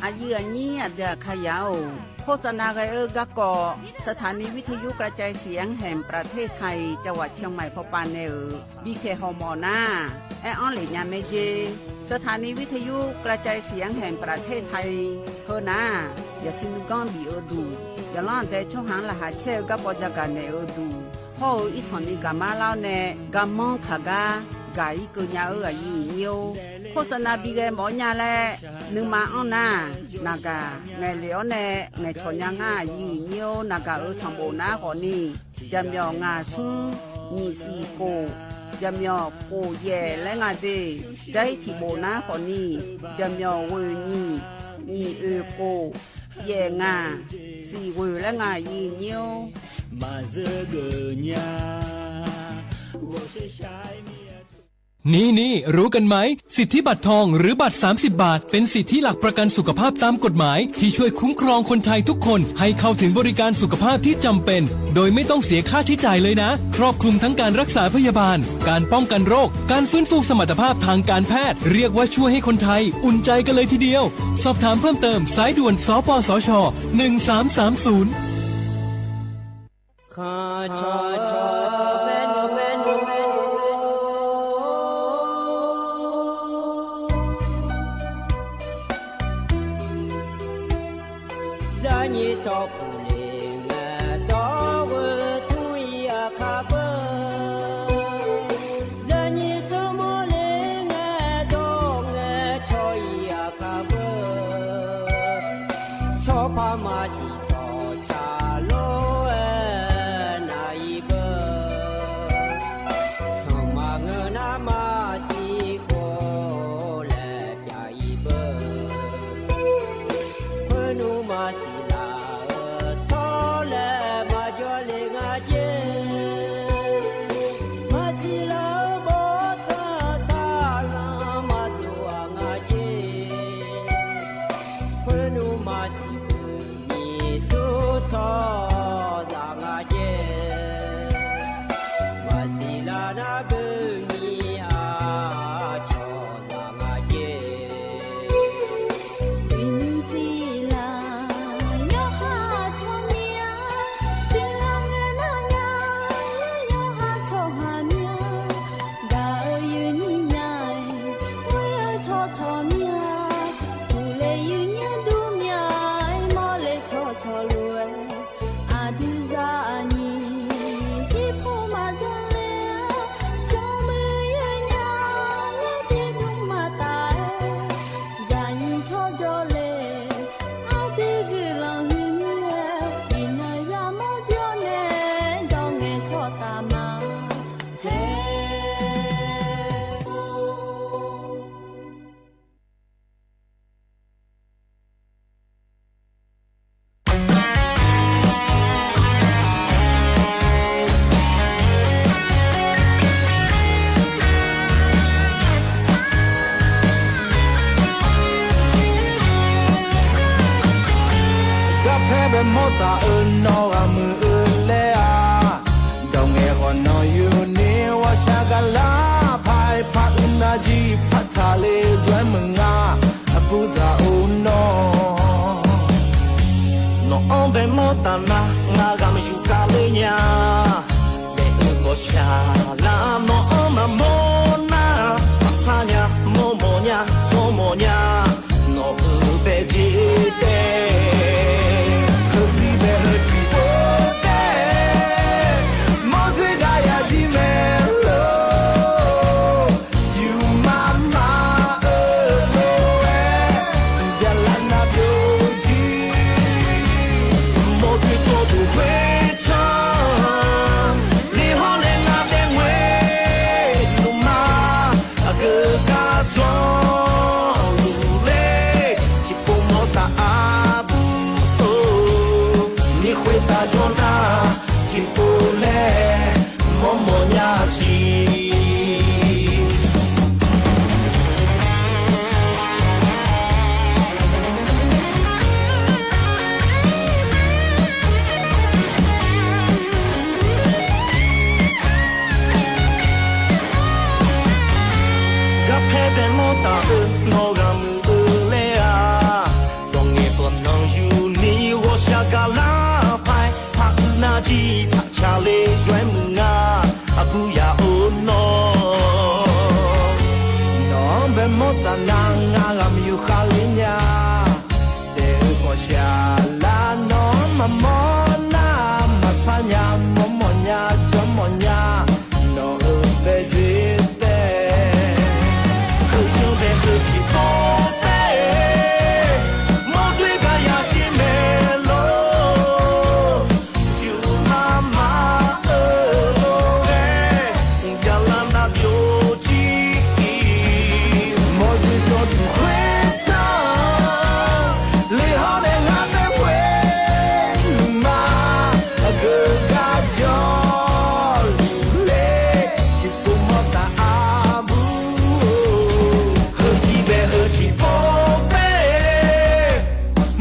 Aqyuif aqnyir aqdui aqkaqyaq-or, โฆษณา ghae-eu garkawv สถานีวิทยุกระจายเสียงแห่งประเทศไทย จังหวัดเชียงใหม่ pawpav nae-euq bipyaeq hawmawf nar, aer-anr lef nya mae jer. สถานีวิทยุกระจายเสียงแห่งประเทศไทย heu nar, yasiq nuiganr bif-eu duq, yaqlanr aqdae tsawrhaq-anr laqkhaq caer-eu garkawv jagaq naeq-eu duq, hawr-eu irsanqni gaqmar lar-awr nae garmanr kaq gar gaq-ir keuv nya-eu aqyuif aqnyir-or, โฆษณา bighae mawf-awr nya laer nuima anr nar, naqgaq ngaeqlef-awr nae ngaeqcawq nya ngar aqyuif aqnyir-or, naqgaq-euq sanqbof nar khawfni, jaqmyawf ngaq smr nyiq siq khof, jaqmyawf khof yaef laer nga de. Jar-ir tiqbof nar khawfni, jaqmyawf ghoeq nyiq, nyiq oeq khof, yaef ngaq, siq ghoeq laer nga aqyuif aqnyir-or. Maqzeur geuf nya. นี่ๆ รู้กันไหม สิทธิบัตรทองหรือบัตร สามสิบ บาท เป็นสิทธิหลักประกันสุขภาพตามกฎหมาย ที่ช่วยคุ้มครองคนไทยทุกคนให้เข้าถึงบริการสุขภาพที่จำเป็น โดยไม่ต้องเสียค่าใช้จ่ายเลยนะ ครอบคลุมทั้งการรักษาพยาบาล การป้องกันโรค การฟื้นฟูสมรรถภาพทางการแพทย์ เรียกว่าช่วยให้คนไทยอุ่นใจกันเลยทีเดียว สอบถามเพิ่มเติม สายด่วน สปสช หนึ่งสามสามศูนย์ Khanqcawq cawq bae nymr bae nymr bae nymr, zaqnyiq tsawrpuq le ngae dawr-eu tmr-ir aqkar beu, zaqnyiq tsawrmawr le ngae dawr ngae caw-ir aqkar beu, tsawrpar maqsiq tsawrca lor-aer nav-ir beu, sanqma ngeur nar maqsiq khof laer pyav-ir beu, khoernmr maqsiq laf-eu tsawrlaer maqjawr le nga jer, maqsiq laf-eu bawrtsanr saqlanr maqdov-aq nga jer, khoernmr maqsiq khoernyiq Taf-eu nawr ghaq muiq-eu laer-aq, dawq ngaeq ghawq nanq yuni ghawqshaq gaqlar paq-aer par uiv nar jir par tsaqle zaw-aer meuq nga, aqbur zaq-or nawr. Nawq-anr bae mawr taf nar, ngar ghaq maqyuf kale nya. Daef-eu ghawqshaq lar nawq-anr maqmawr nar, maqsar nya, mawrmawf nya, jawrmawf nya, nawq-euq bae jeq taef. Heuzir bae heu tiqpov taef, mawrdzoer gaq yaq jir mae lor. Yufmaf maf-euq lof-aer, byalar nar byovjir. Mawrdzoer jawrduq khoertsanr, lihawr nae ngar dae ngoer luf ma. Aqgeu gar jawrluf ler, tiqpov mawr taf aqbur-or. Ni khoertav jawr nar, tiqpov laer mawrmawf nya siq. Garpaer bae mawr taf-eu nawq ghaq muiq-eu laer-aq, dawq ngaeq ghawq nanq yuni ghawqshaq gaqlar paq-aer par uiv nar jir par tsaqle zaw-aer meuq nga, aqbur yaq-or nawr. Nawq-anr bae mawr taf nar, ngar ghaq maqyuf khavler nya. Daef-eu ghawqshaq lar nawq-anr maqmawr nar, maqsar nya, mawrmawf nya, jawrmawf nya, nawq-euq bae jeq taef. Heuyanr bae heu tiqpov taef, mawrdzoer gaq yaq jir mae lor. Yufmaf maf-euq lof-aer, byalar nar byovjir. Mawrdzoer jawrduq khoertsanr, lihawr nae ngar dae ngoer luf ma. Aqgeu gar jawrluf ler, tiqpov mawr taf aqbur-or. Heuzir bae heu tiqpov taef,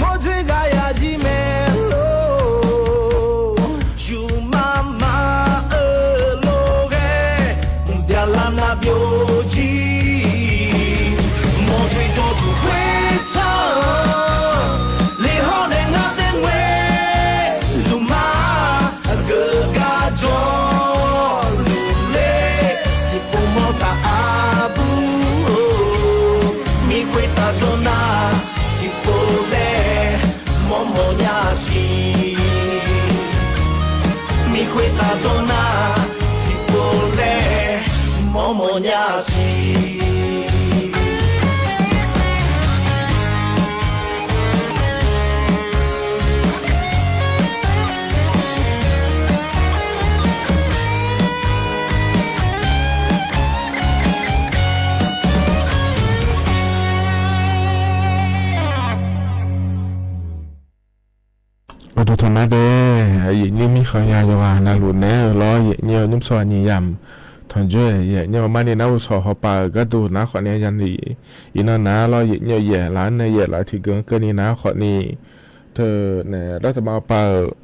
mawrdzoer gaq yaq jir mae lor. Yufmaf maf-euq lof-aer, byalar nar byovjir. Mawrdzoer jawrduq khoertsanr, lihawr nae ngar dae ngoer luf ma. Aqgeu gar jawrluf ler, tiqpov mawr taf aqbur-or. Mir khoertav jawr nar, tiqpov laer mawrmawf nya siq. Mir khoertav jawr nar, tiqpov laer mawrmawf nya siq. Uqduq tanqma dae, aqyuif nyir mirkhanq ya yawqghaq navluf naeq-eu lawr, yaef nyir-eu nymrsawq nyiq yamq tanqjoer-aer yaef nyir-eu marni nar uqsawq hawpav-euq gharduq nar khawfni ya lif. Iqnan nar lawr, yaef nyir-eu yaef laf-anr nae yaef laf tiqgeu-anr keuvni nar khawfni teu nae lartaqma pav-euq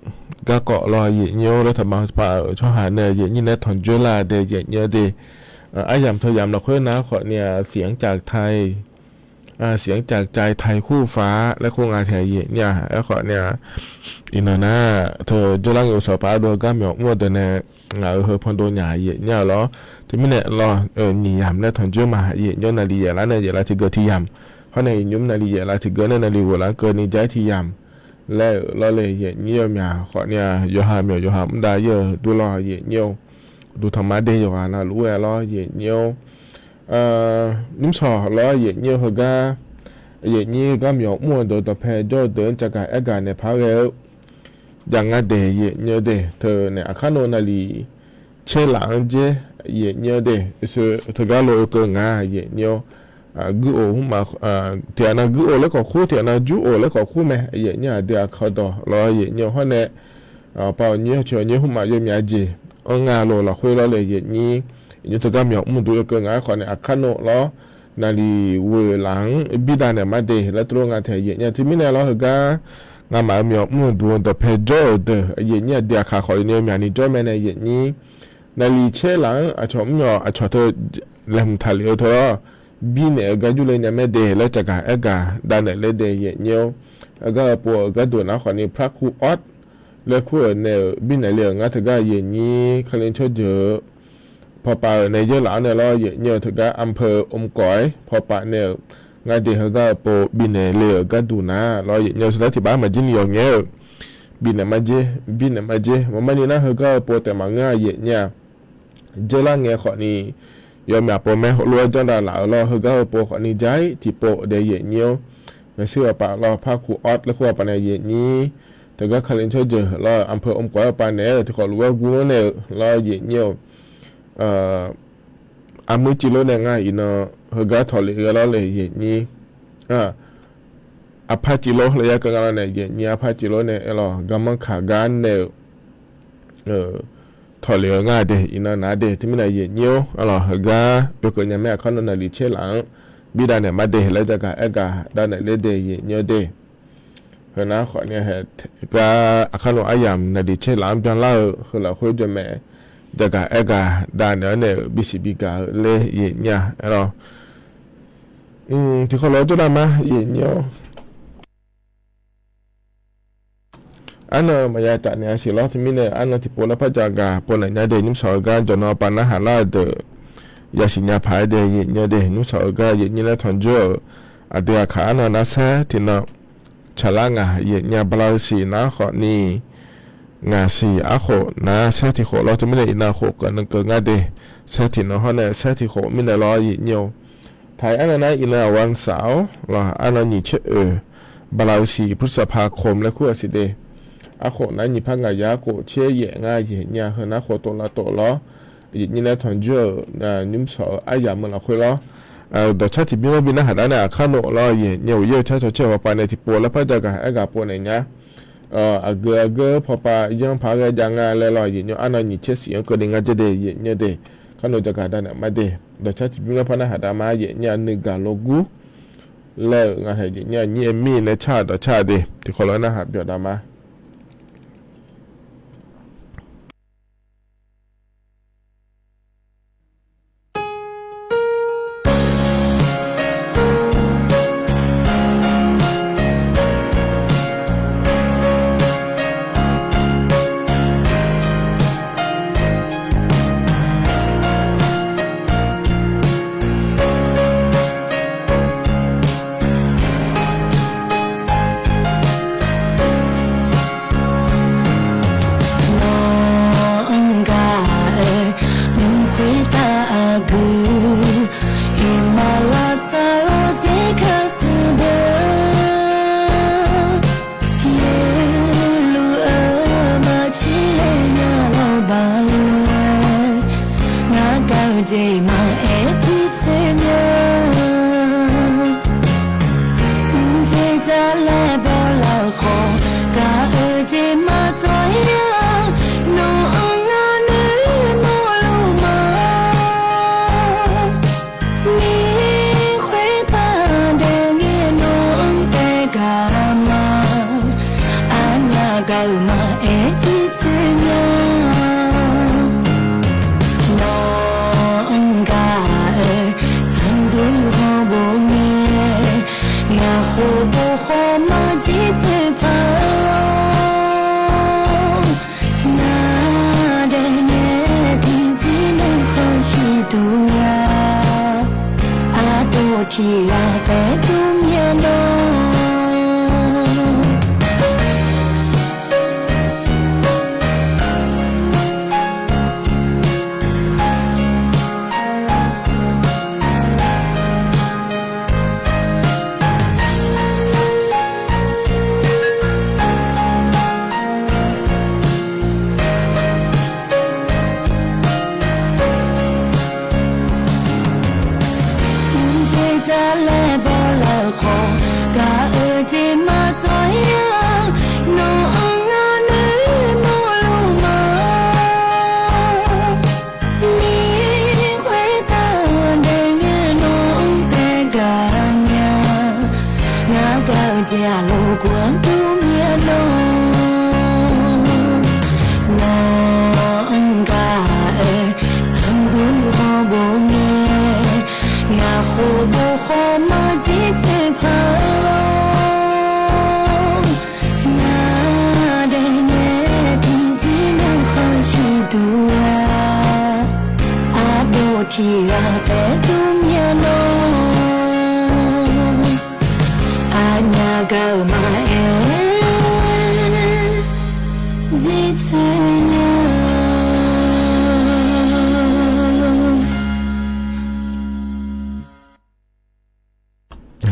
garkawv lawr, yaef nyir-or, lartaqma pav-euq tsawrhaq nae yaef nyir nae tanqjoer lar-eu de yaef nyir-eu de. Aryamq teu yamq lafkhoer nar khawfni-aq, siq-anr caf tai, siq-anr caf cai tai kur faq laer kur nga tae yaef nyir-a. Aerkhawfni-aq, iqnan nar teu jawrlar ngae uqsawq paq ardov-eu gar myawq mr-eu deuq nae ngaq-euq heu pandov nya yaef nyir-a lawr. Teumirnae lawr, nyiq yamq nae tanqjoer ma yaef nyir-or, naqli yaef lar nae yaef lar tiqgeu tiq yamq, hawr nae iqnymr naqli yaef lar tiqgeu nae naqli ghoflar keuvni jar-aer tiq yamq laer-euq lawr le. Yaef nyir-eu myaq khawfni-aq, yawqha myawq yawqha mr dav ir-eu dur lawr yaef nyir-or. Uqduq tanqma dae yawqghaq navluf-aer lawr yaef nyir-or. Nymrsawq lawr yaef nyir-eu heugar, yaef nyir gar myawq mr-eu deuq dawqpae jawr-eu deuq-anr caqgaq aergaq naeq par ghae-eu jav nga de yaef nyir-eu de. Teu nae aqkar nov naqli tser laf-anr dzer yaef nyir-eu de. Teugar lo oekeuv nga yaef nyir-or. Guir of mrma, tiqghaq nav guir of laer khawf kur, tiqghaq nav jur of laer khawf kur mae. Yaef nyir aqdui aqkawq dawq lawr yaef nyir-eu hawr nae, aqpav awq nyir hawq coeq awq nyir hmqmaq yawmyaf jeq-anr nga loq lafkhoer lawr le yaef nyir. Yaef nyir teugar myawq mr duq oekeuv nga aerkhawf nae aqkar nov lawr naqli ghoeq laf-anr birdav naeq mar de laer tov lor nga tae yaef nyir-a. Teumirnae lawr heugar ngamaf-euq myawq mr-eu duq-eu dawqpae jawr-euq deuq, aqyuif aqnyir aqdui aqkaq khawf ni-eu myaq ni jawr mae nae, aqyuif aqnyir, naqliq tser laf-anr aqcawq mrnyawq aqcawq teu laeqhmq taqlef-eu teu-awr, birnaeq-eu gar jurle nya mae de laer caqgaq aergaq davnaeq le de, aqyuif aqnyir-or. Heugar-eu pov-euq gharduq nar khawf ni Paqkuq Awr laer kur-euq nae-euq birnaeq le-euq ngar teugar aqyuif aqnyir Kali tsawrjeuq-eu pawpav-euq nae yaerlaf-anr nae lawr, aqyuif aqnyir-eu teugar อำเภออมก๋อย pawpav nae-euq ngar de, heugar-eu pov bifnaeq le-euq gharduq nar lawr, aqyuif aqnyir-eu saqlar tiq bar maqjir ni yawqngaer-euq bifnaeq maqjer, birnaeq maqjer. Maqmar ni nar heugar-eu pov taef maqngeur, aqyuif aqnyir-aq, dzeurlar ngae khawf ni yawmyaq pov mae, heulof-aer janr davlaf-euq lawr, heugar-eu pov khawf ni ja-ir tiqpov de, aqyuif aqnyir-or. Maeqshi ghaq paf lawr, Paqkuq Awr laer kur ghaq paf nae aqyuif aqnyir, teugar Kali tsawrjeuq lawr, อำเภออมก๋อย pawpav naeq-aer tiqkhawf lof-aer gur-anr nae-euq lawr, aqyuif aqnyir-or. Armuir civlor nae ngar iqnan heugar tawqlef ghae lawr le, aqyuif aqnyir. Aqpar civlor laer ya keuv nga lawr nae, aqyuif aqnyir, arpar civlor nae aerlawq, garmanr kaq gar nae-euq tawqlef-eu ngar de, iqnan nar de. Teumirnae aqyuif aqnyir-or, arlawq heugar byovkeuv nya mae, aqkar nawr naqliq tser laf-anr bir davnaeq ma de laer caqgaq aergaq davnaeq le de, aqyuif aqnyir-or de. Heunar khawf ni haeq gar aqkar nawr aryamq naqliq tser laf-anr byanlar-eu heu lafkhoer jawr mae, caqgaq aergaq davnaeq-anr nae-euq bisiq bigaq-eu ler, aqyuif aqnyir-a, aerlawq. Tiqkhawf lof-aer jawr davma, aqyuif aqnyir-or. Arnan maqya caf naeq-a siq lawr, teumirnae arnan tiqpov larpar jaqgaq pov naeq nya de, nymrsawq-eu gar jawqnan pav narhaq lar-eu deuq yasiq nya paq-aer de, aqyuif aqnyir-or de. Nymrsawq-eu gar aqyuif aqnyir laer tanqjur-euq aqdui aqkaq arnan nar saer tiqnan tsaqlar ngaq, aqyuif aqnyir, bala-eu siq nar khawf ni ngaq siq arkhof nar saer tiqkhof lawr, teumirnae iqnan khof keuv nan keuv ngar de, saer tiqnan hawr nae saer tiqkhof mirnae lawr, aqyuif aqnyir-or. Taq-iq arnan nar iqnan aqwar saf-awr lawr, arnan nyiq tser oeq, bala-eu siq พฤษภาคม laer kur-euq siq de. Arkhof nar nyiq par ngaq yar khof tser yaef ngar, aqyuif aqnyir-a, heunar khof tov lavtov lawr, aqyuif aqnyir laer tanqjur-euq nymrsawq-eu aryamq-eu lafkhoer lawr. Dawqcar tiqbymr-anr bi narhaq dar nae aqkar nawr lawr, aqyuif aqnyir, uqyaer-eu caer cawcaer-eu pawpav nae tiqpov larpar jaqgaq aergaq pov naeq nya. Aqgeu aqgeu-eu pawpav yanr paq-aer ghae jav nga laer lawr, aqyuif aqnyir, arnan nyiq tser siq-anr keuvle ngar jaer de, aqyuif aqnyir-or de. Kar nawr jaqgaq davnaeq ma de. Dawqcar tiqbymr larpar narhaq dar ma, aqyuif aqnyir, nuigaq lof gur laer-euq nga hae, aqyuif aqnyir, aqnyir aqmir nae car-euq dawqcar de, tiqkhawf lof-aer narhaq byawq davma. Nawq-anr gaq-aer mq khoertav aqgeu, iqmalavsar lawr dzer kar shuir deuq, yaerluf-eu maqtser laer nya lawr baqloq-aer, ngar gaq-eu jeq maqaer tiqtsoeq nya. Mqdzer dzar laer bawlar-eu khawf, gaq-eu jeq maqtsawv-ir-a. Nawq-anr ngar noeqmawf luf ma. Mir khoertav daef ngae nawq-anr taef gaq ma. Arnyaf gaq-euq maqaer tiqtsoeq nya. Nawq-anr gaq-aer sanqdur hawbof ngae, ngaq khof bof khawf maqjir tsoeq paq-awr, ngaq daef ngae tiqzir nuikhanr ciqduq ya. Ardov tiq ghaq taef dur myav nawr. Mqdzer dzar laer Tiqghaq taef-aer dur myav lor, aqnyaf gaq-euq maqaer, jirtsoeq nya.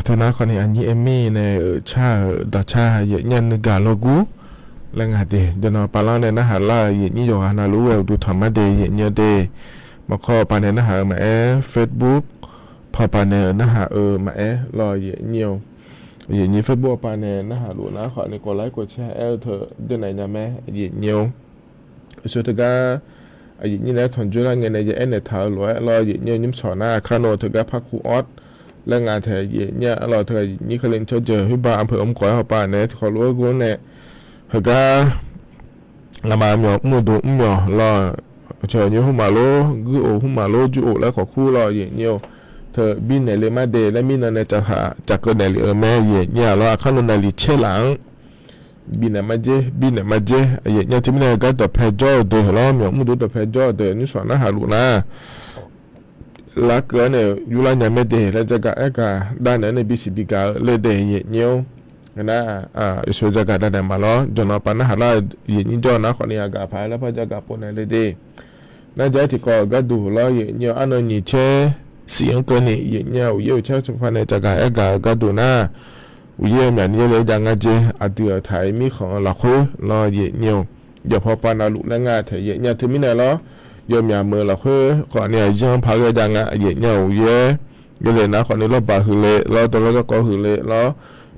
Teunar khawfni aqnyir Amy nae-euq car-euq dawqcar yaefnyir nuigaq lawrgur laer nga de. Jawrnan pavlanr nae narhaq lar-euq yaefnyir yawqghaq navluf-aer uqduq tanq mar de yaefnyir-eu de. Maqkawr pavnae narhaq-eu maqaer, Facebook pawqpaq nae-euq narhaq-eu maqaer lawr yaefnyir-eu. Yaefnyir Facebook pawqpaq nae narhaq luf nar khawfni kawv lar-aer kawv caer aer-eu teu jawrnaeq nya mae yaefnyir-eu. Aqsur teugar yaefnyir naeq-aer tanqjoer lar ngae nae ya aernaeq taq-eu lof-aer lawr yaefnyir-eu nymrcawq nar kar nawr teugar par kur awr laer nga taeq yaefnyir-a lawr teugar yaefnyir Kali cawrjeuq khoerba anpeuq mrkawq-aer hawpaq naeq-aer tiqkawv lof-aer gor nae heugar ngamaf myawq mr-eu dov mr myawq lawr, cawq nyoer hmr maqlor, guir of hmr maqlor, jur of laer khawf kur lawr yaefnyir-eu. Teu birnaeq le mar de laer mirnan nae caqkeuv naeq lef-eu mae yaefnyir-a lawr. Aqkar nawr naeq lef caer laf-anr bifnaeq mar jer, bifnaeq mar jer. Yaefnyir-a teumirnae gar dawqpae jawr-eu deuq lawr, myawq mr dov dawqpae jawr-eu deuq nymrcawq narhaq luf nar larkeuv-anr nae yurlar nya mae de laer jagaq aergaq davnaeq-anr nae bisiq bigaq-eu le de yaefnyir-or. Nar, aqsur jagaq davnaeq maqlawr, jawrnan pav narhaq lar-eu yaefnyir jawr nar khawfni aqgaf paq-aer larpar jagaq pov naeq le de. Nar ja-aer tiqkawv-euq gharduq lawr yaefnyir-eu arnan nyiq caer siq-anr keuvni yaefnyir-a uqyaer uqcaer tsuqpar nae jagaq aergaq-eu gharduq nar, uqyaer-eu myaq ni yaerle-aer jav nga jer. Aqdui-euq taq-ir mirkhanq-eu lafkhoer lawr yaefnyir-eu, yawqpaw pav navluf laer nga taeq yaefnyir-a teumirnae lawr, yawmyaq meuq lafkhoer khawfni aqzanr paq ghae jav nga yaefnyir-a uqyaer. Yaerle nar khawfni lawrbaq huiq le lawr, dawrlawr garkawv huiq le lawr,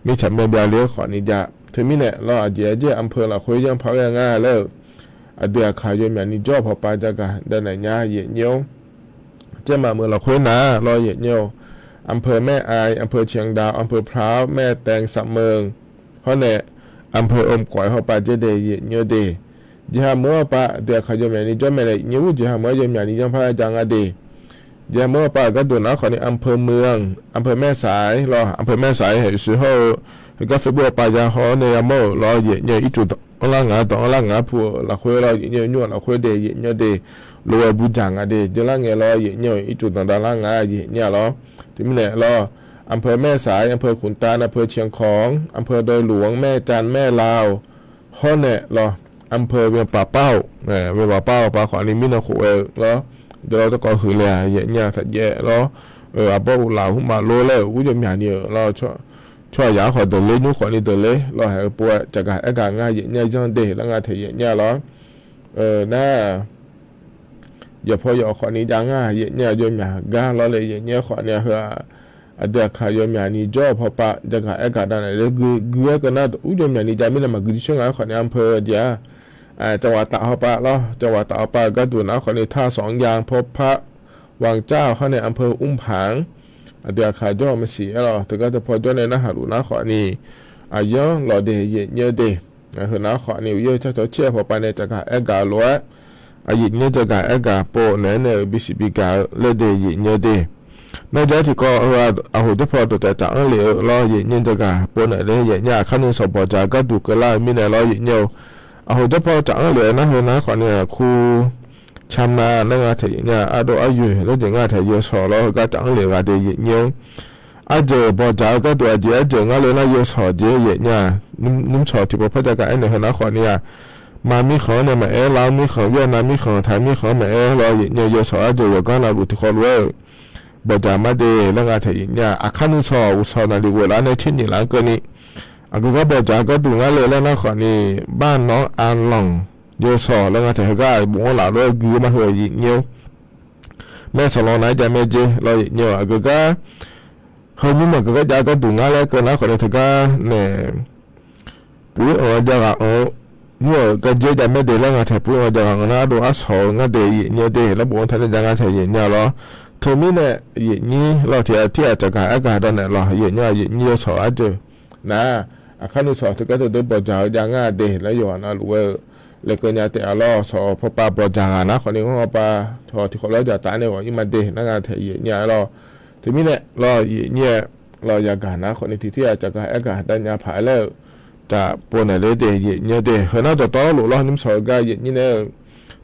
mirtsaq myav byav le-aer khawfni jav. Teumirnae lawr aqjeq aqjeq anpeu lafkhoer zanr paq ghae nga laer-euq aqdui aqkaq yawmyaq ni jawr-eu pawpav jagaq davnaeq nya yaefnyir-or. Jaermaf meuq lafkhoer nar lawr yaefnyir-or, anpeu แม่อาย, อำเภอเชียงดาว, อำเภอพร้าว, แม่แตง, สะเมิง hawr nae anpeu อมก๋อย hawpav jaer de yaefnyir-eu de. Jeqha meuq-anr hawpav aqdui aqkaq yawmyaq ni jawr mae nae yaefnyir-ur, jeqha meuq-anr yawmyaq ni zanr paq ghae jav nga de. Jeqha meuq-anr hawpav-euq gharduq nar khawfni anpeu เมือง, อำเภอแม่สาย lawr, อำเภอแม่สาย haeq shuif hawr-eu heugar Facebook hawpav ya haw-awr nae yamawr-euq lawr yaefnyir-eu ircuf dawq-anr lar ngaq-anr dawq-anr lar ngaq-anr pu-euq lafkhoer lawr yaefnyir-eu nymr-euq lafkhoer de yaefnyir-eu de. Lof-aer bu dzaq nga de, jeq lar ngae lawr yaefnyir-eu ircuf danqdav lar nga yaefnyir-a lawr. Teumirnae lawr, anpeu แม่สาย, อำเภอขุนตาล, อำเภอเชียงของ, อำเภอดอยหลวง, แม่จันทน์, แม่ลาว hawr nae lawr, anpeu เมืองปากเป้า, เมืองปากเป้า pav khawfni mirnan khof ghae-eu lawr, jawrlawr darkawv huiq le-aq yaefnyir-a taqjaev lawr, aqbawr uqlaf hmr maqlor laer-euq ur yawmyaq ni-euq lawr, tsawrhaqzaq-anr khawf deuqler nymr khawfni deuqler lawr haeq-eu pov-aer jagaq aergaq nga yaefnyir-a zanr de laer nga taeq yaefnyir-a lawr. Nar yawqpaw yawq khawfni jav nga yaefnyir-a yawmyaq gar lawr le yaefnyir-aer khawfni-a heu-aq, aqdui aqkaq yawmyaq ni jawr-eu pawpav jagaq aergaq davnaeq le gui gui-aer keuv nar ur yawmyaq ni jav mirnae maqgui jircoer nga-aer khawfni anpeu jeq-aq, จังหวัดตาก hawpav lawr, จังหวัดตาก hawpav-euq gharduq nar khawfni ท่าสองยาง pawpav, วังเจ้า hawr nae anpeu อุ้มผาง aqdui aqkaq jawr-eu maqsiq-aer lawr teugar teupaw jawr nae narhaq luf nar khawfni aqyanr lawq de yaefnyir-eu de. Heu nar khawfni uqyaer-eu carcawq caer-eu pawpav nae jagaq aergaq lof-aer, aqyaefnyir jagaq aergaq pov naeq-aer nae-euq bisiq bigaq-eu laer de yaefnyir-eu de. Nar ja-aer tiqkawv heu-aq, aqhoq jawrpaw dawqtaeq taq-anr lef-eu lawr yaefnyir jagaq pov naeq le yaefnyir-a aqkar nuisawq bawqdzaq-eu gharduq keuvlar-eu mirnae lawr yaefnyir-eu. Aqhoq jawrpaw taq-anr lef-eu nar heu nar khawfni-aq kur camna laer nga taeq yaefnyir-a, ardov aryoeq laer jeq nga taeq yawshawq lawr heugar taq-anr lef-eu ghaq de yaefnyir-or. Arjeuq bawqdzaq-eu gharduq aqjeq arjeuq ngar le nar yawshawq jeq yaefnyir-a, nymrcawq tiqpov par jagaq aernaeq heu nar khawfni-aq, ma mirkhanq-anr nae maqaer, lar mirkhanq, เวียดนาม mirkhanq, ไทย mirkhanq-anr maqaer lawr yaefnyir-eu yawshawq arjeuq yawqgar navluf tiqkawv lof-aer-euq bawqdzaq mar de laer nga taeq yaefnyir-a, aqkar nuisawq uqshawq naqliq ghoeqlaf nae tser nyiq laf-anr keuvni aqgeu gar bawqdzaq-eu gharduq ngar le laer nar khawfni, บ้านหนองอาหล่อง yawshawq laer nga taeq heugar bof-anr laf lof-aer gui-eu mar heu yaefnyir-or. แม่สลอง nav-aer jav mae jer lawr yaefnyir-eu aqgeu gar heu nymr aqgeu gar jav-eu gharduq ngar laer keuv nar khawfni teugar nae puq-ir anq-eu jav ghaq anq-eu nymr-euq gar jer jav mae de laer nga taeq puq-ir anq jav ghaq anq nar ardov arshawq-eu ngar de yaefnyir-eu de laer bof-anr taq nae jav nga taeq yaefnyir-a lawr. Teumirnae yaefnyir lawr tiq ghaq tiq ghaq caqgaq aergaq dawq naeq lawr yaefnyir-a yaefnyir yawshawq arjeuq nar aqkar nuisawq teugar teudeuq bawqdzaq-eu jav ngar de laer yawqghaq navluf ghae-eu laeqkeuv nya taef-a lawr. Shawq pawpav bawqdzaq ghaq nar khawfni ngar pawpav tiqkhawf lawr jaqtaf nae ghawq-ir ma de nar nga taeq yaefnyir-a lawr. Teumirnae lawr yaefnyir-a lawr yagaq nar khawfni tiq tir-aq caqgaq aergaq darnya paq-aer laer-euq taf pov naeq le de yaefnyir de. Heu nar dawqtawvluf lawr nymrshawq-eu gar yaefnyir nae-euq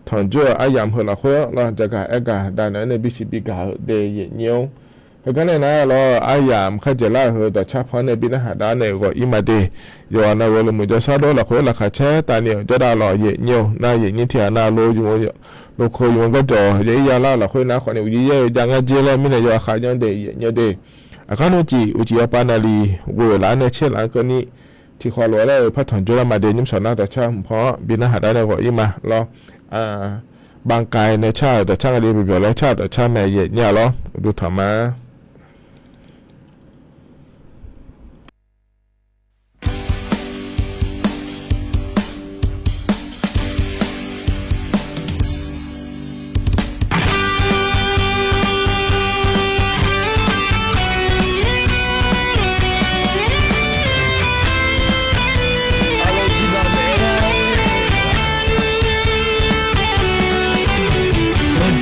tanqjawr-eu aryamq heu lafkhoer lawr, jaqgaq aergaq daq naeq-aer nae bisiq bigaq-eu daef yaeq nyir-or. Heugar nae nar lawr, aryamq kharjaeq lar-euq heu dawqcar pan-anr nae bi narhaq dar nae ghawq-ir ma de. Yawqghaq navluf-eu loqmuiq jawrshar dawr lafkhoer laqkhaq caer tavni-euq jawrdav lawq yaeq nyir-or. Nar yaeq nyir tiq ghaq navluf yawqkhof yawqkhof garjawq yaeq-ir ya lar lafkhoer nar khawfni uqjir yaer-eu jav ngar jer laer mirnae yawqha khav janr daef yaeq nyir de. Aqkar nmr cif uqcif yawpav navlif ghoeq laf-anr nae caer laf-anr keuvni tiqkhawf lof-aer laer-euq par tanqjawr lar ma de. Nymrshawq nar dawqcar hmq pan-anr bi narhaq dar nae ghawq-ir ma lawr. Bangkaiq nae car-euq dawqcar nga de, byawq byawq laer car-euq dawqcar mae yaeq nyir-a lawr. Uqduq tanq ma.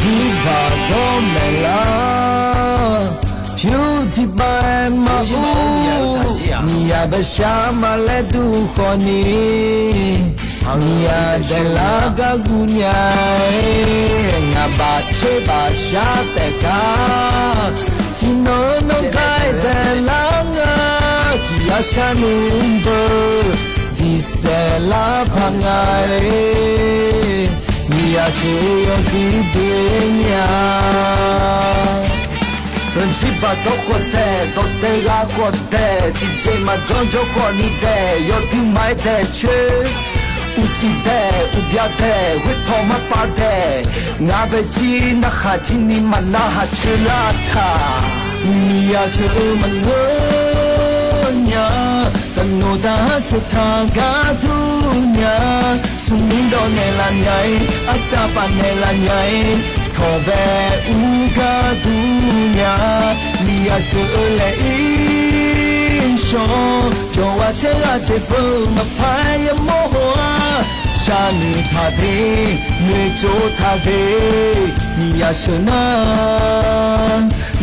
Jirbaq dawr maeqlar, pyur tiqpav-aer maqur, miqyaq bae shar ma laer dur khawfni, miqyaq daeqlar gar guv nya-aer, ngaq baq tser baq shar taef gar, tiqnan nawr gar-aer daeqlar nga, tiq yar sharnoeq beu diqsaef lar paq nga-aer, miqyaq sheuq yawduq doe nya. Jirbaq dawr khawf daeq, dawqdaeq ghaq khawf daeq, tiqjeq maqjanr jawr khawfni daeq, yawduq ma-aer daeq coer, uqcif daeq, uqbya daeq, ghoer paw marpav daeq, ngaq bae jir narhaq jir ni maqnarhaq coer lar taq. Miqyaq sheuq-eu maqngeur nya, daqnoeq daq-anr sheuq taq gar dur nya, smrmuir dawv naeqlaf nya-ir, arcav paf naeqlaf nya-ir, tawqbae ur gar dur nya, miqyaq sheuq-eu laeq-ir shawr, yawqghaq caer ghaq jeq beu maqpar-aer yamawr haw-ar, sharnoeq taq de, noeqtsov taq de, miqyaq sheuq nar,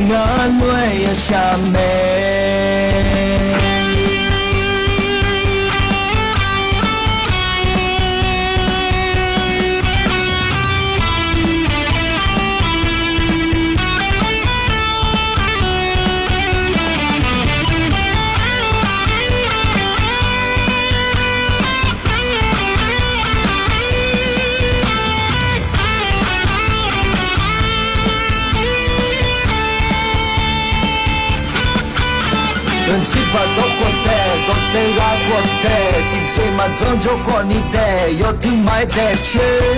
ngar lof-aer yashaq mae. Jirbaq dawr khawf daeq, dawqdaeq ghaq khawf daeq, tiqjeq maqjanr jawr khawfni daeq, yawduq ma-aer daeq coer,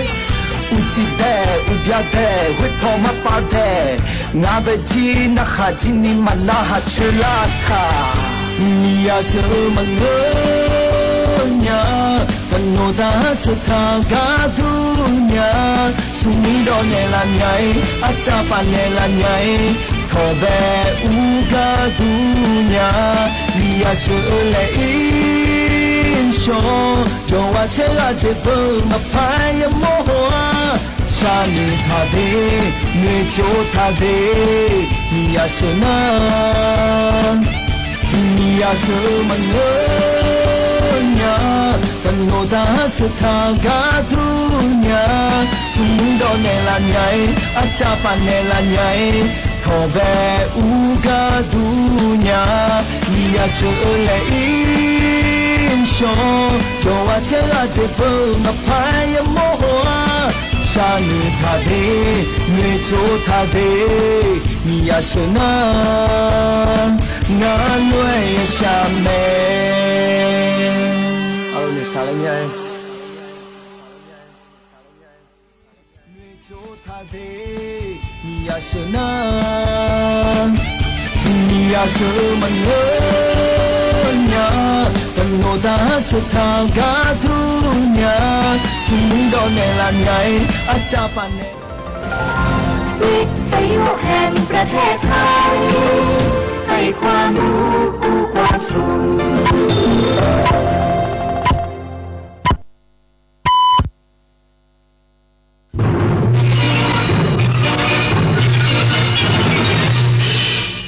uqcif daeq, uqbya daeq, ghoer paw marpav daeq, ngaq bae jir narhaq jir ni maqnarhaq coer lar taq. Miqyaq sheuq-eu maqngeur nya, daqnoeq daq-anr sheuq taq gar dur nya, smrmuir dawv naeqlaf nya-ir, arcav paf naeqlaf nya-ir, tawqbae ur gar dur nya, miqyaq sheuq-eu laeq-ir shawr, yawqghaq caer ghaq jeq beu maqpar-aer yamawr haw-ar, sharnoeq taq de, noeqtsov taq de, miqyaq sheuq nar, miqyaq sheuq-eu maqngeur nya, daqnoeq daq-anr sheuq taq gar dur nya, smrmuir dawv naeqlaf nya-ir, arcav paf naeqlaf nya-ir, tawqbae ur gar dur nya, miqyaq sheuq-eu laeq-ir shawr, yawqghaq caer ghaq jeq beu maqpar-aer yamawr haw-ar, sharnoeq taq de, noeqtsov taq de, miqyaq sheuq nar, ngar lof-aer yashaq mae. Aqlawq noeqshaq laer nya-aer. Noeqtsov taq de, miqyaq sheuq nar, miqyaq sheuq-eu maqngeur nya, daqnoeq daq-anr sheuq taq gar dur nya, smrmuir dawv naeqlaf nya-ir, arcav paf naeq วิทยุแห่งประเทศไทย ให้ความรู้คู่ความสุข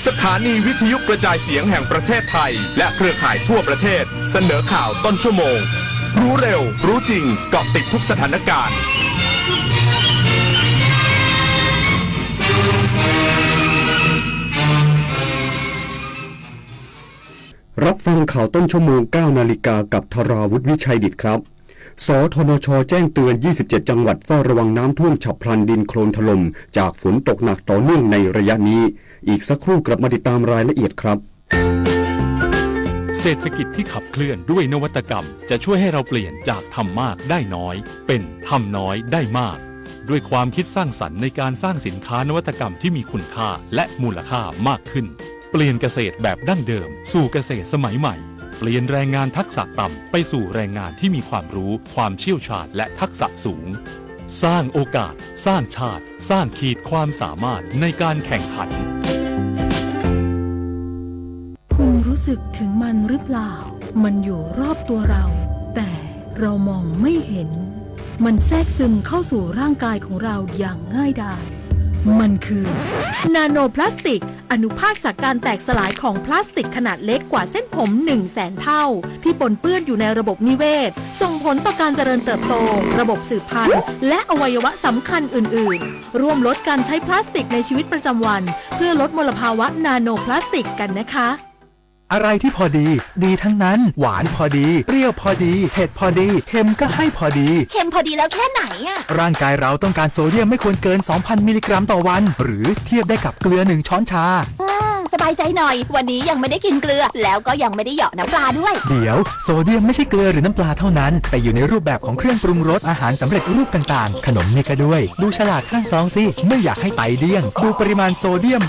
สถานีวิทยุกระจายเสียงแห่งประเทศไทย และเครือข่ายทั่วประเทศ เสนอข่าวต้นชั่วโมง รู้เร็ว รู้จริง เกาะติดทุกสถานการณ์ ฟังข่าวต้นชั่วโมง เก้านาฬิกา กับธราวุฒิ วิชัยดิษฐครับ สทนช แจ้งเตือน ยี่สิบเจ็ดจังหวัด เฝ้าระวังน้ำท่วมฉับพลัน ดินโคลนถล่ม จากฝนตกหนักต่อเนื่องในระยะนี้ อีกสักครู่กลับมาติดตามรายละเอียดครับ เศรษฐกิจที่ขับเคลื่อนด้วยนวัตกรรม จะช่วยให้เราเปลี่ยนจากทำมากได้น้อย เป็นทำน้อยได้มาก ด้วยความคิดสร้างสรรค์ในการสร้างสินค้านวัตกรรมที่มีคุณค่าและมูลค่ามากขึ้น เปลี่ยนเกษตรแบบดั้งเดิมสู่เกษตรสมัยใหม่ เปลี่ยนแรงงานทักษะต่ำไปสู่แรงงานที่มีความรู้ ความเชี่ยวชาญ และทักษะสูง สร้างโอกาส สร้างชาติ สร้างขีดความสามารถในการแข่งขัน คุณรู้สึกถึงมันหรือเปล่า มันอยู่รอบตัวเรา แต่เรามองไม่เห็น มันแทรกซึมเข้าสู่ร่างกายของเราอย่างง่ายดาย มันคือ นาโนพลาสติก อนุภาคจากการแตกสลายของพลาสติกขนาดเล็กกว่าเส้นผม หนึ่งแสนเท่า ที่ปนเปื้อนอยู่ในระบบนิเวศ ส่งผลต่อการเจริญเติบโต ระบบสืบพันธุ์ และอวัยวะสำคัญอื่นๆ ร่วมลดการใช้พลาสติกในชีวิตประจำวัน เพื่อลดมลภาวะนาโนพลาสติกกันนะคะ อะไรที่พอดี ดีทั้งนั้น หวานพอดี เปรี้ยวพอดี เผ็ดพอดี เค็มก็ให้พอดี เค็มพอดีแล้วแค่ไหนอะ ร่างกายเราต้องการโซเดียมไม่ควรเกิน สองพันมิลลิกรัมต่อวัน หรือเทียบได้กับเกลือหนึ่งช้อนชา อืม สบายใจหน่อย วันนี้ยังไม่ได้กินเกลือ แล้วก็ยังไม่ได้เหยาะน้ำปลาด้วย เดี๋ยว โซเดียมไม่ใช่เกลือหรือน้ำปลาเท่านั้น แต่อยู่ในรูปแบบของเครื่องปรุงรส อาหารสำเร็จรูปต่างๆ ขนมนี่ก็ด้วย ดูฉลากข้างซองสิ ไม่อยากให้ไตเลี่ยง ดูปริมาณโซเดียม